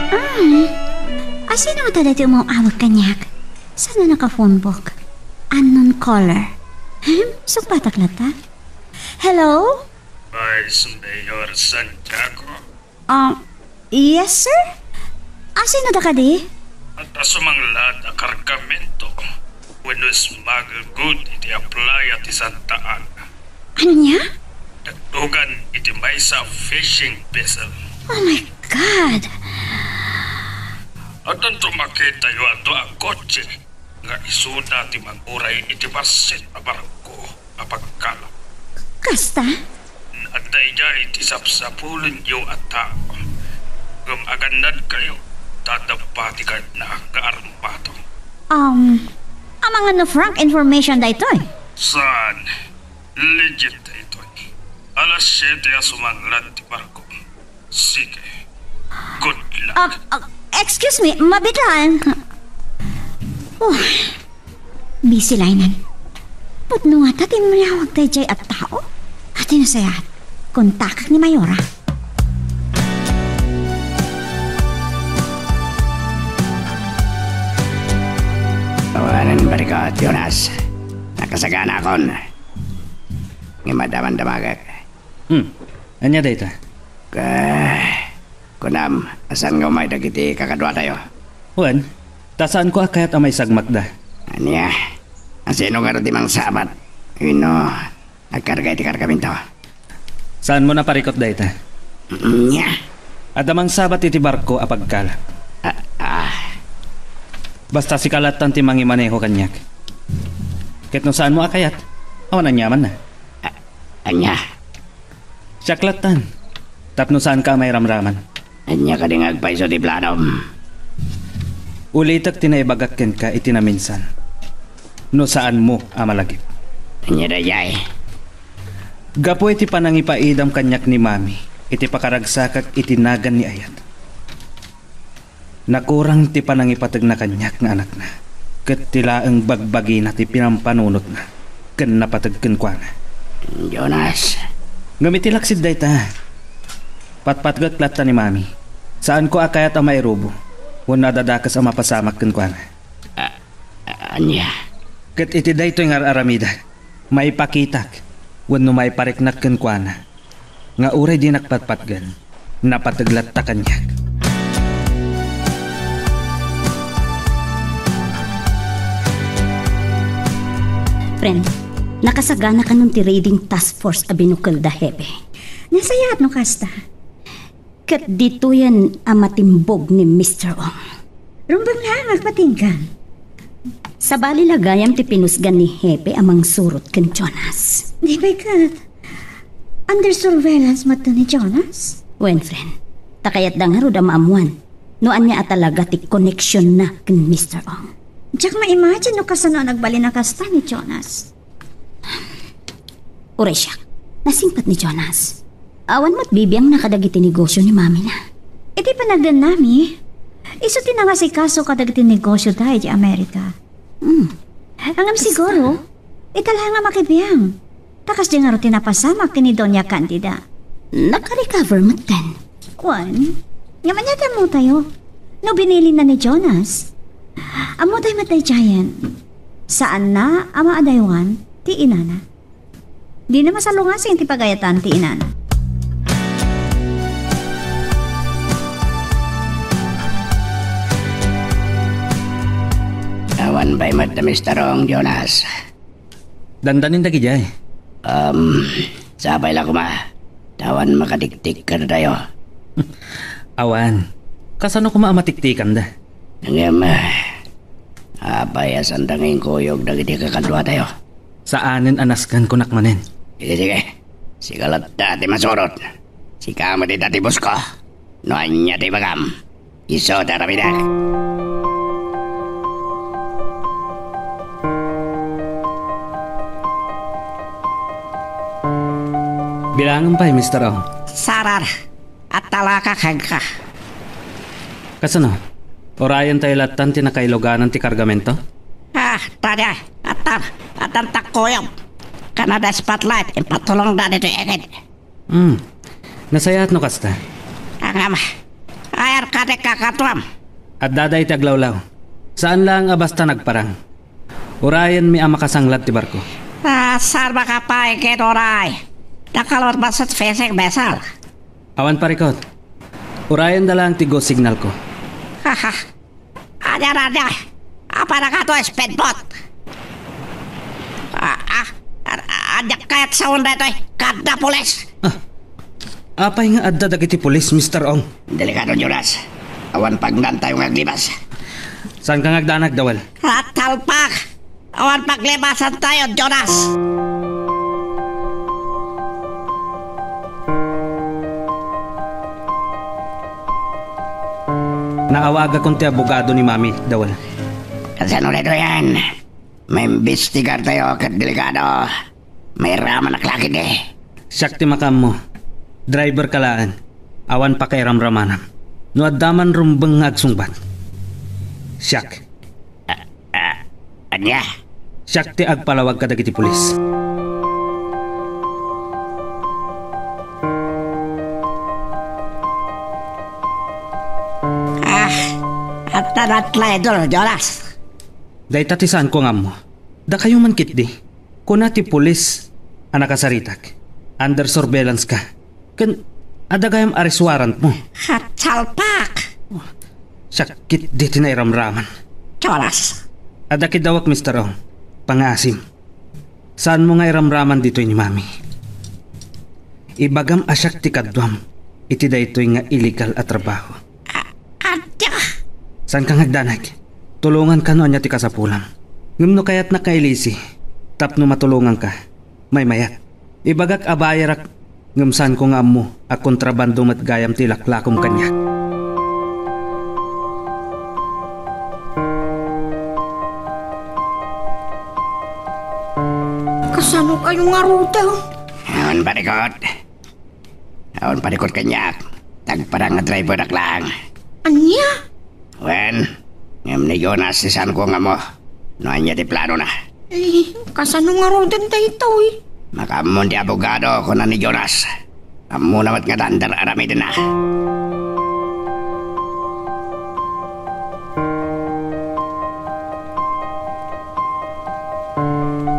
Ah, asino ngata daytoy umaw-awag kaniak? Saan a naka-phone book? Unknown caller. Hmm, sungbatak latta. Hello? Vice Mayor Santiago? Ah, yes, sir? Asino da kadi? Adda sumanglat a kargamento wenno smuggle good iti playa ti Santa Ana. Ania? Dakdugan iti maysa a fishing vessel. Oh my God! Addanto makitayo a dua a kotse nga isuda ti manguray iti bassit a barko a pagkalak. Kasta? Adda idiay ti sapsapulenyo a tao. Ngem agannadkayo, ta adda pati kayatna nga armado. Um, amangan no frank information daytoy? Saan? Legit daytoy. Alas siete a sumanglat ti barko. Sige. Good luck. Ah, ah, excuse me, mabitlaan. Oh, busy line-an. Pudno ngata ti immawag daydiay a tao? Ati nasayaat, kontakak ni Mayora. Awanen barikot, Jonas. Nakasaganakon. Ngem adda man damagek. Hmm. Ania dayta? Ka-, kunam, a saan nga umay dagiti kakaduatayo? Wen, ta saanko a kayat a maisagmakda. Ania? Asino ngarud ti mangsabat? Wenno, agkarga iti kargamento? Saanmo naparikut dayta? Ania? Adda mangsabat iti barko a pagkalak. Ah, ah. Basta sika lattan ti mangimaneho kaniak. Ket no saanmo a kayat, awan aniamanna. Ah, ania? Siak lattan, tapno saanka a mairamraman. Ania kadi nga agpayso ti planom? Ulitek ti naibagak kenka iti naminsan. No saanmo a malagip. Ania daydiay? Gapu iti panangipaidam kaniak ni Mami iti pakaragsakak iti nagan ni Ayat. Nakurang ti panangipategna kaniak nga anakna, ket ti laeng bagbagina ti pinampanunotna ken napateg kenkuana. Jonas. Ngem iti laksid dayta, patpatgek latta ni Mami. Saanko a kayat a mairubo wenno a dadakes a mapasamak kenkuana. A-, a-, ania? Ket iti daytoy nga ar-aramidak, maipakitak wenno maipariknak kenkuana nga uray dinak patpatgen, napateg latta kaniak. Friend, nakasagana kanon ti raiding task force a binukel da Hepe? Nasayaat no kasta. Ket ditoyen a matimbog ni Mister Ong. Rumbeng laeng agpatinggan. Sabali la gayam ti pinusgan ni Hepe a mangsurot ken Jonas. Di pay ket, under surveillance met ni Jonas? Wen, friend, ta kayatda ngarud a maammuan no ania a talaga ti koneksionna ken Mister Ong. Diak ma-imagine no kasano a nagbalin a kasta ni Jonas. Uray siak, nasingpet ni Jonas. Awan met bibiangna kadagiti negosio ni mamina. Iti panagdennami, isu ti nangasikaso kadagiti negosio da idiay Amerika. Hmm. Ngem siguro, ita laeng a makibiang. Ta kasdi ngarud ti napasamak ken ni Doña Candida. Nakarecover metten. Kuan, ngem ania ti ammotayo? No binilinna ni Jonas, ammotay met daydiayen. Saanna a maadaywan ti inana. Dina masalungasing ti pagayatan ti inana. Awan pay met a Mister Ong, Jonas. Dandanin dagidiay. Um, sapay la koma. Ta awan makatiktik kadatayo. Awan. Kasano koma a matiktikanda? Ngem, ah, apay a sanda nga inkuyog dagiti kakaduatayo? Saanen a nasken kunak manen. Sige, sige. Sika latta ti masurot. Sika met ita ti boss ko. No ania ti ibagam, isu ti aramidek. Bilangem pay, Mister Ong. Sarar, atalaka kenka. Kasano? Urayentayo lattan ti nakailuganan ti kargamento? Ah, tadi, atan, atan takkuyog. Kanada spotlight, impatulongda ditoy ikid. Hmm. Nasayaat no kasta. Angam, ayar ka ti kakaduam. Adda dayta aglawlaw. Saan laeng a basta nagparang. Urayenmi a makasanglad ti barko. Ah, saan makapay ket uray? Nakalurbaset fishing vessel. Awan parikot. Urayenda laeng ti go signal ko. Haha. Ania, ania? Apay nakato speedboat? Ah, ah, ah, ania kayat sawen daytoy? Kada pulis! Ah, apay nga adda dagiti pulis, Mister Ong? Delikado, Jonas. Awan pagnaantayo nga aglibas. Saanka nga agdanag, Dawel? Atalpak! Awan paglibasantayo, Jonas! Naawagakon ti abogado ni Mami, Dawel. Kasano daytoyen? Maimbestigartayo ket delikado. Mairamanak la ketdi. Siak ti makaammo. Driver ka laeng. Awan pakairamramanam. No adda man rumbeng nga agsungbat, siak. Ah, ah, ania? Siak ti agpalawag kadagiti pulis. Ah, adda la ti idol, Jonas. Dayta ti saanko nga ammo. Dakayo man ketdi. Kuna ti pulis a nakasaritak, under surveillance ka. Ken adda gayam arrest warrant mo. Hatsalpak! Sakit di ti nairamraman. Jonas. Adda kiddawak, Mister Ong. Pangaasim. Saanmo nga iramraman ditoy ni Mami. Ibagam a siak ti kaduam iti daytoy nga illegal a trabaho. A-, adda! Saanka nga agdanag? Tulonganka no ania ti kasapulam. Ngem no kayatnak nga ilisi tapno matulonganka, maymayat. Ibagak a bayerak ngem saanko nga ammo a kontrabando met gayam ti ilaklakom kaniak. Ano ngaruden? Awan parikut. Awan parikut kaniak. Tagparang nga drivernak laeng. Ania? Wen, ngem ni Jonas ti saanko nga ammo no ania ti planona. Eh, kasano ngaruden daytoy? Makaammo ti abogado, kuna ni Jonas. Ammona met nga dar-aramidenna.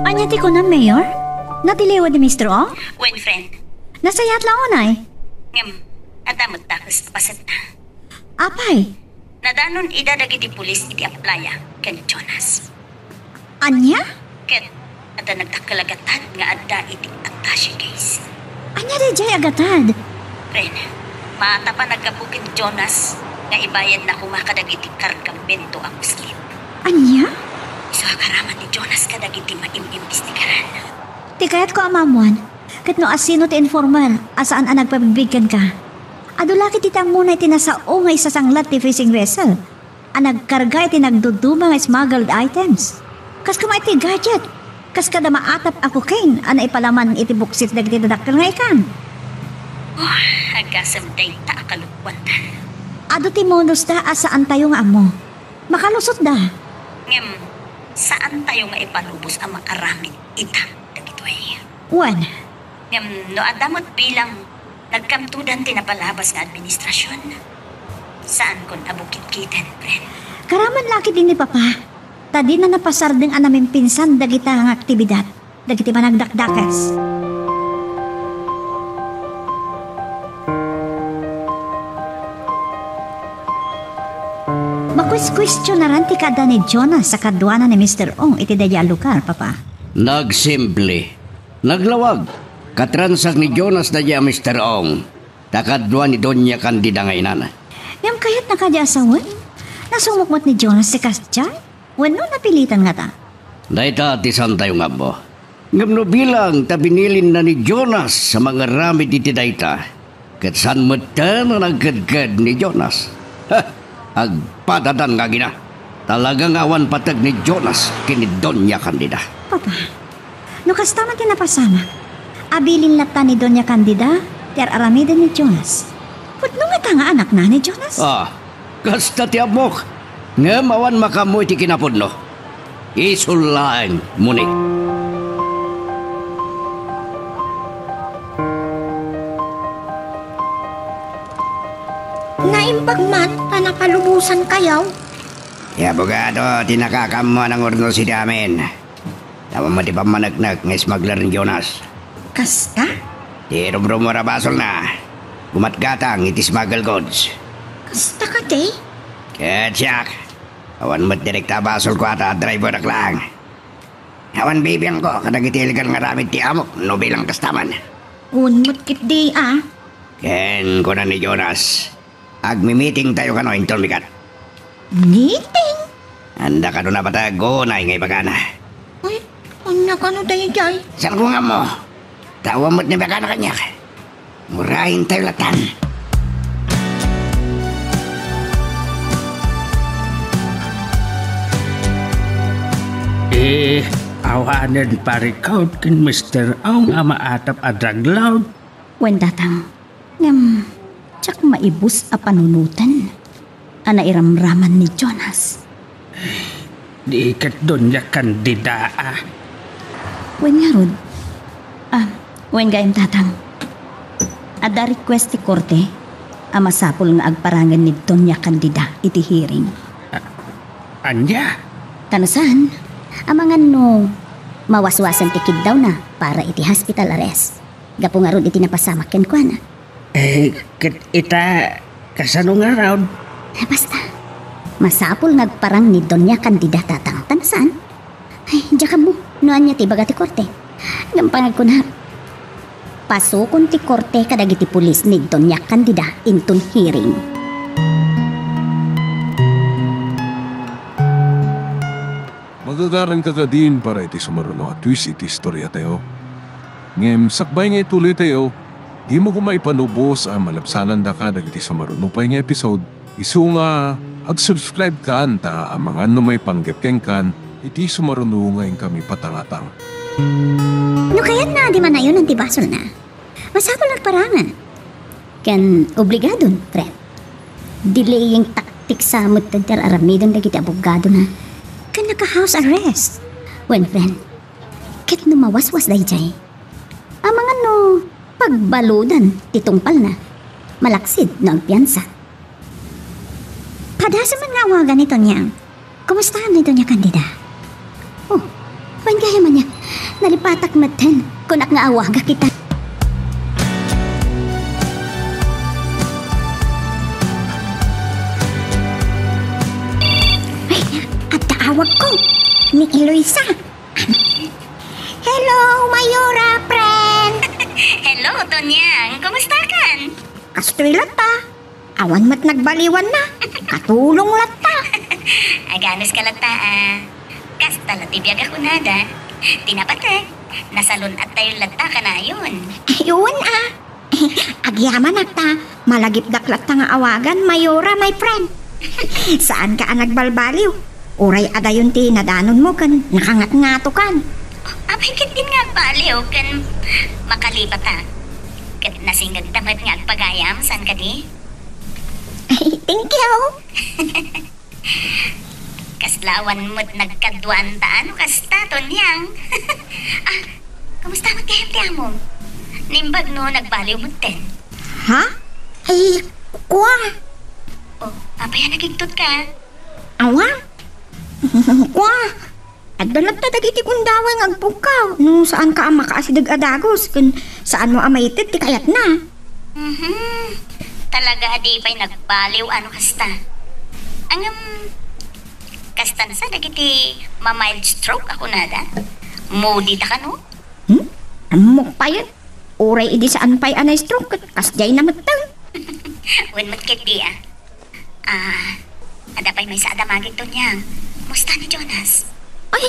Ania ti kunam, Mayor? Natiliwed ni Mister Ong? Wen, friend. Nasayaat la unay. Ngem, adda met dakes a pasetna. Apay? Nadanon ida dagiti pulis iti playa ken Jonas. Ania? Ket adda nagdakkel a gatad nga adda iti attache case. Ania daydiay a gatad? Ren, maatap a naggapu ken Jonas nga ibayadna koma kadagiti kargamento a Muslim. Ania? Isu a karaman ni Jonas kadagiti maim-imbestigaran. Ti kayatko a maammuan, ket no asino ti informer a saan a nagpabigbig kenka? Adu la ketdi ti ammona iti nasao nga isasanglat ti fishing vessel a nagkarga iti nagduduma nga smuggled items. Kas koma iti gadget, kas kada maatap a cocaine a naipalaman iti buksit dagiti dadakkel nga ikan. Oh, agasem dayta a kalokuandan. Adu ti modusda a saantayo nga ammo. Makalusotda. Ngem, saantayo nga ipalubos a maaramid ita dagitoy. Wen. Ngem no adda met bilang nagkamtodan ti napalabas nga administrasion, saankon a bukitkiten, friend. Karaman la ketdi ni Papa, ta dina napasardeng a namimpinsan dagita nga aktibidad dagiti managdakdakes. Makueskuestionaran ti kaadda ni Jonas a kaduana ni Mister Ong iti daydiay a lugar, Papa. Nagsimple. Naglawag, katransak ni Jonas daydiay a Mister Ong, ta kadua ni Doña Candida nga inana. Ngem kayatna kadi a sawen? Nasumok met ni Jonas ti kasdiay? Wenno napilitan ngata? Dayta ti saantayo nga ammo. Ngem no bilang ta binilinna ni Jonas a mangaramid iti dayta, ket saan metten a nagkedked ni Jonas. Ha! Agpadadan nga agina. Talaga nga awan pateg ni Jonas ken ni Doña Candida. Papa, no kasta man ti napasamak, abilin latta ni Doña Candida ti ar-aramiden ni Jonas. Pudno ngata nga anakna ni Jonas? Ah, kasta ti ammok. Ngem awan makaammo iti kinapudno. Isu laeng, Moni. Naimbag man ta napalubosankayo. Ti abogado ti nakakaammo a nangurnos iti amin. Awan met ti pammaneknek nga smuggler ni Jonas. Kasta? Ti rumrumor a basolna, gumatgatang iti smuggle goods. Kasta kadi? Ket siak, awan met direkta a basolko ata, driver-ak laeng. Awan bibiangko kadagiti illegal nga aramid ti amok no bilang kasta man. Wen met ketdi a. Ken kuna ni Jonas, agmi-meetingtayo kano inton bigat. Meeting? Anda kano napateg unay nga ibagana? Ay, ania kano daydiay? Saanko nga ammo. Ta awan met ni ibagana kaniak. Muraentayo lattan. Eh, awanen parikut ken Mister Ong a maatap a drug lord? Wen, Tatang. Ngem, diak maibus a panunoten a nairamraman ni Jonas. Di ket Doña Candida a. Wen ngarud, ah, wen gayam, Tatang. Adda request ti korte a masapul nga agparangen ni Doña Candida iti hearing. A-, ania? Ta no saan, amangan no mawaswasen ti kiddawna para iti hospital arrest. Gapu ngarud iti napasamak kenkuana. Eh, ket ita, kasano ngarud? Eh, basta. Masapul nga agparang ni Doña Candida, Tatang, ta no saan? Ay, diak ammo no ania ti ibaga ti korte. Ngem panagkunak, pasukon ti korte kadagiti pulis ni Doña Candida inton hearing. Magagaranka kadin para iti sumaruno a twist iti istoriatayo. Ngem sakbay nga ituloytayo, dimo koma ipalubos a malabsanandaka dagiti sumaruno pay nga episode, isu nga ag-subscribe kan ta amangan no maipanggep kenkan iti sumaruno nga inkami patangatang. No kayatna a di manayonan ti basolna, masapul nga agparangen. Ken obligadon, friend. Delaying tactics sa met ti aramiden dagiti abogadona. Ken naka-house arrest. Wen, friend, ket no mawaswas daydiay, amangan no pagbaludan ti tungpalna, malaksid no agpiansa. Padasem man nga awagan ni Tonyang. Kumusta ni Doña Candida? Oh, wen gayam ania, nalipatak metten. Kunak nga awaga kita. Ay, adda awagko. Ni Eloisa. Hello, Mayora, friend. Hello, Tonyang. Kumusta kan? Kastoy latta. Awan met nagbaliwanna. Katulong latta. Aganus ka latta, ah. Kasta la ti biag a kunada. Ti napateg, nasalun-attayo latta kanayon. Ay, wen, ah. Agyamanak ta, malagipdak latta nga awagan, Mayora, my friend. Saanka a nagbalbaliw. Uray adayon ti nadanonmo ken nakangatngatokan. Apay ket din nga agbaliw ken makalipata. Ket nasingegta met nga agpagayam, saan kadi? Ay, thank you. Kasla awan met nagkaduanta no kasta, Tonyang. Ah, kumusta met gayam ti amom? Naimbag no nagbaliw metten. Ha? Ay, kua. Oh, apay a nakigtot ka? Awan. Kua. Adda latta dagiti gundaway nga agpukkaw no saanka a makaasideg a dagus ken saanmo a maited ti kayatna. Mhm. Talaga a di pay nagbaliw a no kasta. Ngem, kastan sa dagiti ma-mild stroke a kunada? Moody ta kano? Hmm? Ammok pay. Uray idi saan pay a na-stroke ket kasdiay na metten. Wen met ketdi, ah. Ah, adda pay maysa a damagik, Tonyang. Kumusta ni Jonas? Ay,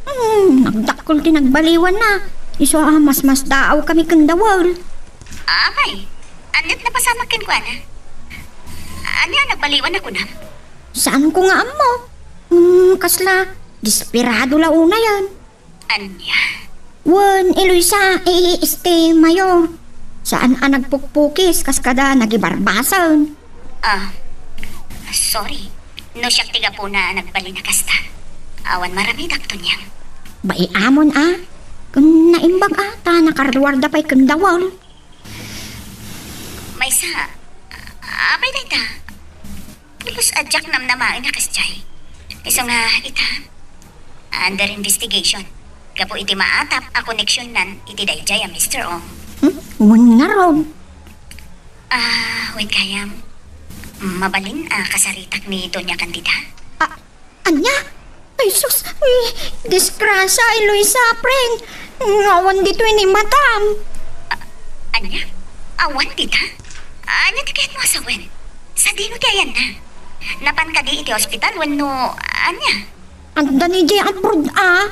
hmm, nagdakkel ti nagbaliwanna. Isu a masmasdaawkami ken Dawel. Apay, ania't napasamak kenkuana? Ania a nagbaliwanna kunam? Saanko nga ammo. Hmm, kasla, desperado la unayen. Ania? Wen, Eloisa, eh, este, Mayor. Saan a nagpukpukis kas kada nagibarbasen. Ah, sorry. No siak ti gapuna a nagbalin a kasta. Awan maramid, Tonyang. Bai amon, a? Ken naimbag, a, ta nakaruarda pay ken Dawel. Maysa, apay dayta? Pulos a diak namnamaen a kasdiay. Isu nga ita, under investigation. Gapu iti maatap a koneksionnan iti daydiay a Mister Ong. Hmm? Wen ngarud. Ah, wen gayam. Mabalin a kasaritak ni Doña Candida? Ah, ania? Ay, sus! Ay, disgrasya, Eloisa, friend! Nga awan ditoy ni Madam! A-, ania? Awan dita? Ania ti kayatmo a sawen? Sadino ti ayanna? Napan kadi iti ospital wenno ania? Adda ni Jay abroad, a?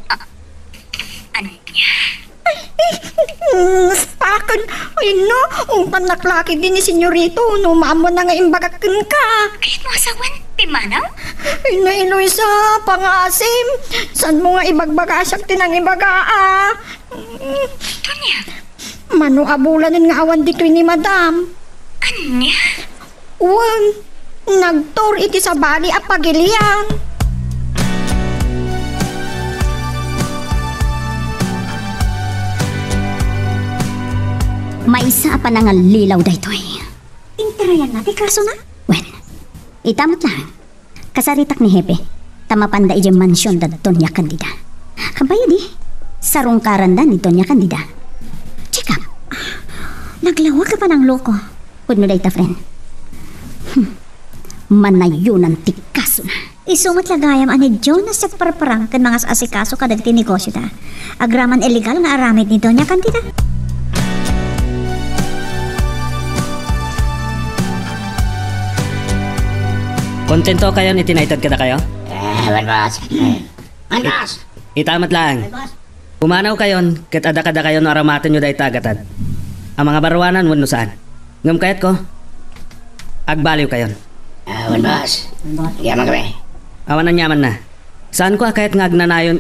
A-, ania? Ay, ay, naspakan. Ay, no. Umpannak laki din ni Senyorito. No, maammo na nga imbagak kenka. Kayatmo a sawen, pimmanaw? Ay, na, Eloisa, pangasim. Saanmo nga ibagbaga siak ti nangibaga, a? Doña. Mano a bulanen nga awan ditoy ni Madam? Ania? Wen, nagtur iti sabali a pagilian. Maysa a panangallilaw daytoy. Interayanna ti kasona? Wen, ita met laeng. Kasaritak ni Hepe, ta mapanda idiay mansion da Doña Candida. Kampay idi, sarungkaranda ni Doña Candida. Check up. Naglawag a panangloko. Pudno dayta, friend. Hmm. Manayonan ti kasona. Isu met la gayam a ni Jonas ti agparparang ken mangas-asikaso kadagiti negosio da. Agraman illegal nga aramid ni Doña Candida. Kontento kayon iti naited kadakayo? Eh, wen, boss. Wen, boss. Ita met laeng. Wen, boss. Pumanaw kayon, ket adda kadakayo no aramatenyo dayta a gatad. A mangabaruanan wenno saan. Ngem kayatko, agbaliw kayon. Ah, wen, boss. Wen, boss. Yaman kami. Awan aniamanna. Saanko a kayat nga agnanayon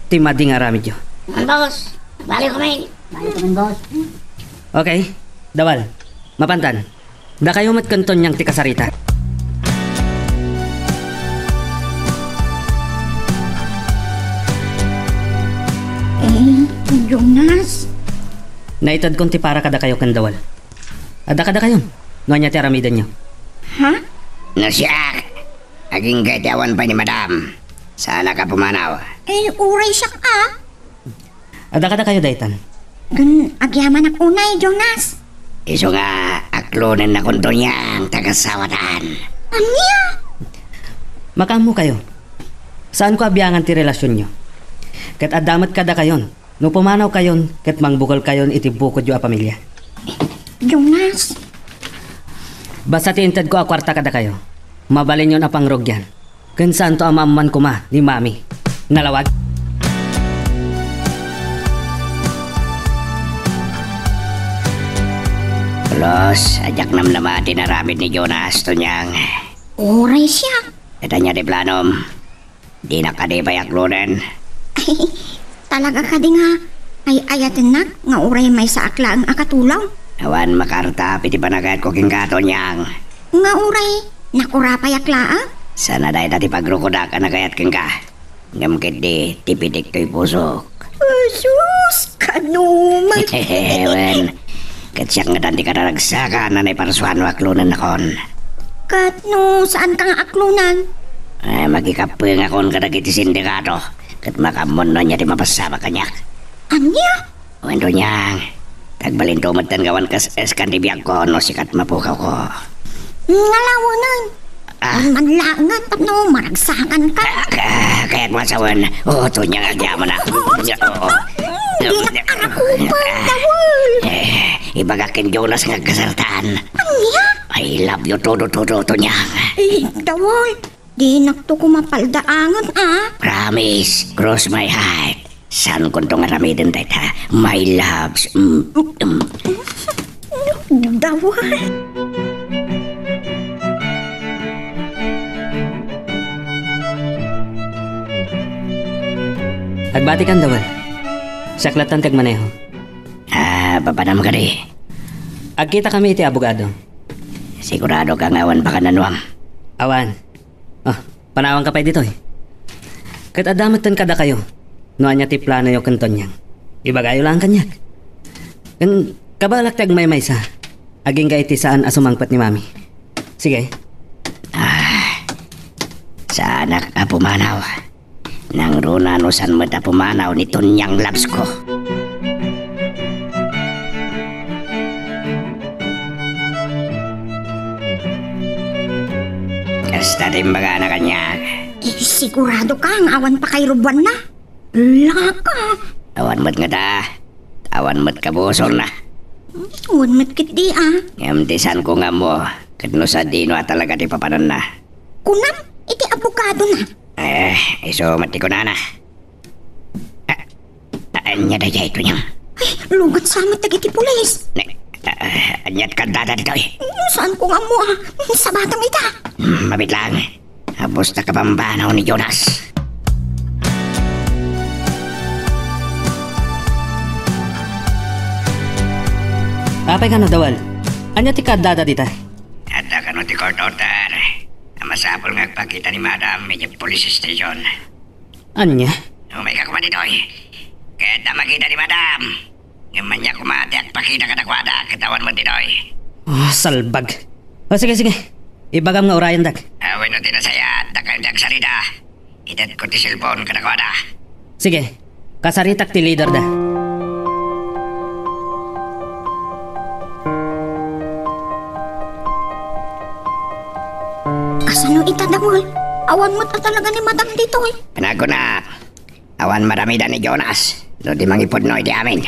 ti madi nga aramidyo. Boss, balik kami. Balik kami, boss. Okay, Dawal. Mapantan. Dakayo met ken Tonyang ti kasarita. Eh, Jonas? Naitedkon ti para kadakayo ken Dawal. Adda kadakayo no ania ti aramidenyo. Ha? No siak, agingga iti awan pay ni Madam. Saanak a pumanaw. Eh, uray siak a. Adda kadakayo daytan. Ken agyamanak unay, Jonas. Isu nga aklonennakon Tonyang ti agasawatan. Ania? Makaammokayo. Saanko a biangan ti relasionyo. Ket adda met kadakayon no pumanawkayon ket mangbukelkayon iti bukodyo a pamilia. Jonas. Basta ti intedko a kuarta kadakayo, mabalinyon a pangrugian. Ken saanto a maammoan koma ni Mami. Nalawag? Pulos, a diak namnama ti inaramid ni Jonas, Tonyang. Uray siak. Ket ania ti planom? Dinak kadi pay aklonen? Talaga kadi nga ay-ayatennak nga uray maysaak laeng a katulong? Awan makaartap iti panagayatko kenka, Tonyang. Nga uray nakurapayak laeng? Sana dayta ti pagrukodak a nagayat kenka. Ngem ketdi, ti pitik toy pusok. Sus, kano man. Wen, ket siak ngatan ti kararagsakan a naiparsuan no aklonennakon. Ket no saanka nga aklonen? Eh, makikappengakon kadagiti sindikato, ket makaammoan no ania ti mapasabak kaniak. Ania? Wen, Tonyang, tagbalinto metten nga awan kas-eskan ti biagko no sikat mapukawko. Ngalawanen. Ah. Wen man laengen tapno maragsakanka. Ah, ka-, kayatmo a sawen. Oo, Tonyang, agyamanak. Oo. Dinak arakupen, Dawal. Eh, ibagak ken Jonas nga agkasartan. Ania? I love you todo, todo, Tonyang. Eh, Dawal. Dinakto koma paldaangen a. Promise, cross my heart. Saankonto nga aramiden dayta, my loves. Mm, mm. Dawal. Agbatikan, Dawal. Siak lattan ti agmaneho. Ah, papanam kadi? Agkitakami iti abogado. Siguradoka nga awan pakanunuam? Awan. Ah, panawanka pay ditoy. Ket adda metten kadakayo no ania ti planoyo ken Tonyang. Ibagayo laeng kaniak. Ken kabalak ti agmaymaysa. Agingga iti saan a sumangpet ni Mami. Sige. Ah, saanak a pumanaw. Nangruna no saan met a pumanaw ni Tonyang, loves ko. Kasta ti imbagana kaniak. Eh, siguradoka nga awan pakairuboanna? Laka. Awan met ngata. Awan met kabusorna. Awan met ketdi a. Ngem ti saanko nga ammo, ket no sadino a talaga ti papananna. Kunam, iti abogadona. Eh, isu met ti kunana. Ah, ah, ania daydiay, Tonyang? Ay, lugat sa met dagiti pulis. Ne, ah, ah, aniat kaddada ditoy? Saanko nga ammo a. Sabatam ita. Hmm, mabit laeng. Apos ta kabambanaw ni Jonas. Apay kano, Dawal? Ania ti kaddada dita? Adda kano ti court order a masapul nga agpakita ni Madam idiay police station. Ania? Umayka koma ditoy. Ket ta makita ni Madam. Ngem ania koma ti agpakita kadakuada ket awan met ditoy. Ah, salbag. O, sige, sige. Ibagam nga urayendak. Awen no ti nasayaat, dakayo ti agsarita. Itedko ti cellphone kadakuada. Sige. Kasaritak ti leader da. Kasano ita, Dawal? Awan met a talaga ni Madam ditoy. Nagkuna, awan maramidan ni Jonas no di mangipudno iti amin.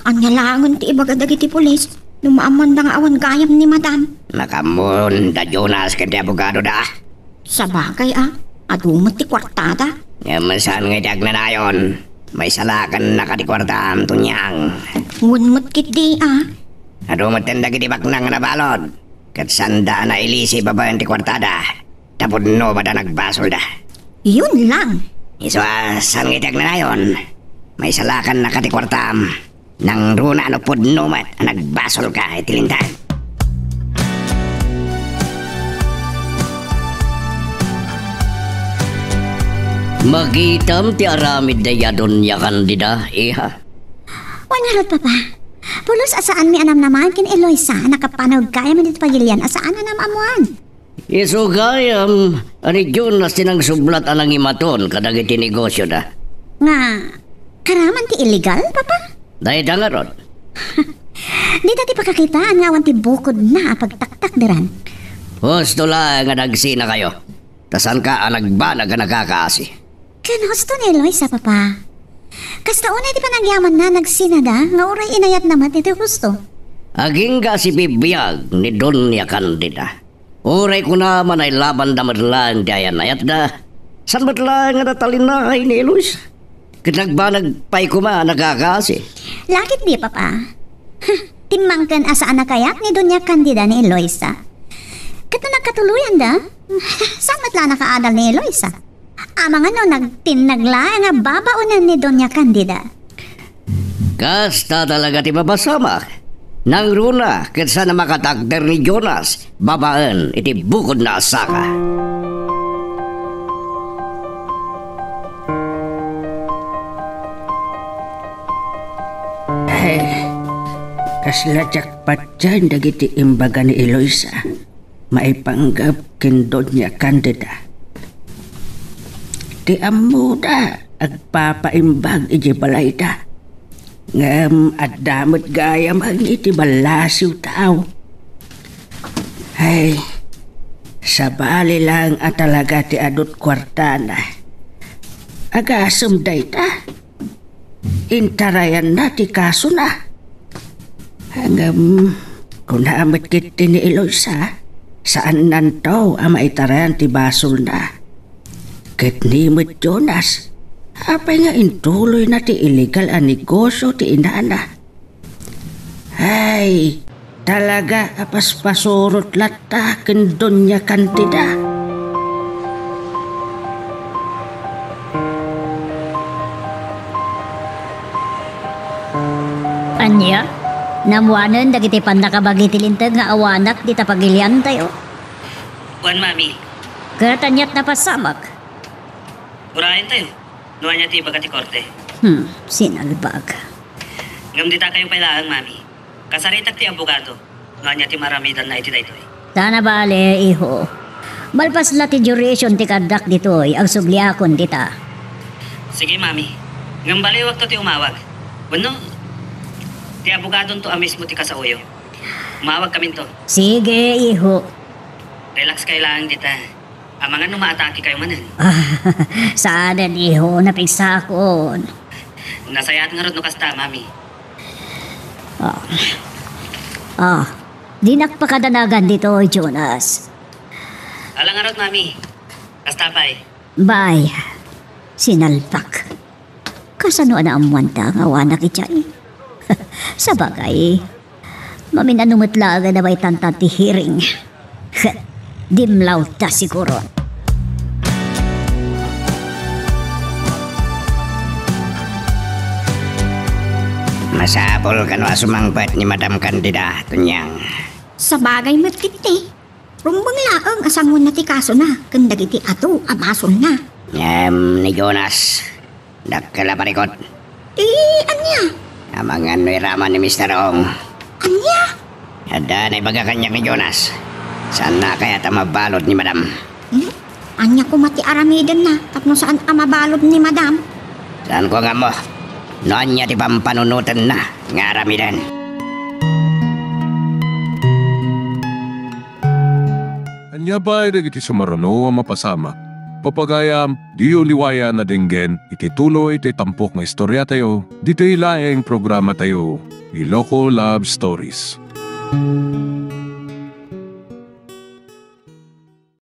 Ania laengen ti ibaga dagiti pulis no maammanda nga awan gayam ni Madam? Makaammoon da Jonas ken ti abogadoda. Sabagay a, adu met ti kuartada. Ngem saan nga iti agnanayon, maisalakannak ti kuartam, Tonyang. Wen met ketdi a. Adu metten dagiti baknang nga nabalud. Ket saanda a nailisi babaen ti kuartada, ta pudno met a nagbasolda. Yun lang. Isu a saan nga iti agnanayon, Maisalakannaka ti kuartam. Nangruna no pudno met a nagbasolka iti linteg. Makitam ti aramid dayta, Doña Candida, iha. Wen ngarud, Papa. Pulos a saanmi a namnamaen ken Eloisa a nakapanawag gayam iti pagilian a saan a naam-ammoan. Isu gayam a ni Jonas ti nangsublat a nangimaton kadagiti negosioda. Nga, karaman ti illegal, Papa? Dayta ngarud. Dita ti pakakitaan nga awan ti bukodna a pagtaktakderan. Husto laeng a nagsinakayo. Ta saanka a nagbanag a nakakaasi. Ken husto ni Eloisa, Papa. Kasta unay ti panagyamanna nagsinada nga uray inayatna met iti husto. Agingga a sibibiag ni Doña Candida. Uray kunam a nailabanda met laeng ti ayan-ayatda, saan met laeng a natalinaay ni Eloisa? Ket nagbanag pay koma a nakakaasi. Lakit di, Papa. Timmangken a saan a kayat ni Doña Candida ni Eloisa. Ket no nagkatuloyanda, saan met la a nakaadal ni Eloisa? Amangan no nagtinnag laeng a babaonen ni Doña Candida. Kasta talaga ti mapasamak. Nangruna ket saan a makatakder ni Jonas babaen iti bukodna a saka. Ay, kasla diak patien dagiti imbaga ni Eloisa maipanggep ken Doña Candida. Ti ammoda, agpapaimbag idiay balayda. Ngem adda met gayam iti ballasiw tao. Ay, sabali laeng a talaga ti adut kuartana. Agasem dayta. Intarayanna ti kasona. Ngem, kuna met ketdi ni Eloisa, saannanto a maitarayan ti basolna. Ket ni met Jonas, apay nga intuloyna ti illegal a negosio ti inana? Ay, talaga a paspasurot latta ken Doña Candida. Ania? Naammoanen dagiti pannakabagi ti Linteg nga awanak dita pagiliantayo? Wen, Mami. Ket ania ti napasamak? Urayentayo no ania ti ibaga ti korte. Hmm, sinalbag. Ngem dita kayo pay laeng, Mami. Kasaritak ti abogado no ania ti maaramidanna iti daytoy. Ta nabale, iho. Malpas la ti duration ti kaaddak ditoy, agsubliakon dita. Sige, Mami. Ngem baliwakto ti umawag. Wenno, ti abogadonto a mismo ti kasaoyo. Umawagkaminto. Sige, iho. Relax kayo laeng dita. Amangan no maatake kayo manen. Ah, saanen, iho, napigsakon. Nasayaat ngarud no kasta, Mami. Ah. Ah, dinak pakadanagan ditoy, Jonas. Ala ngarud, Mami. Kasta pay. Bay, sinalbag. Kasano a naammoanta nga awanak idiay? Sabagay, mamin-ano met laeng a nabaytanta ti hearing. Dimlawta siguro. Masapul kano a sumangpet ni Madam Candida, Tonyang. Sabagay met ketdi. Rumbeng laeng a sangoenna ti kasona ken dagiti adu a basolna. Ngem ni Jonas, dakkel a parikut. Ti ania? Amangan no iraman ni Mister Ong. Ania? Adda naibaga kaniak ni Jonas. Saanna kayat a mabalud ni Madam? Hmm? Ania koma ti aramidenna tapno saan a mabalud ni Madam? Saanko nga ammo no ania ti pampanunotenna nga aramiden. Ania pay dagiti sumarno a mapasamak? Pagayam, diyo liwayan a denggen iti tuloy ti tampok nga istoriatayo, ditoy laeng programatayo, Iloko Love Stories.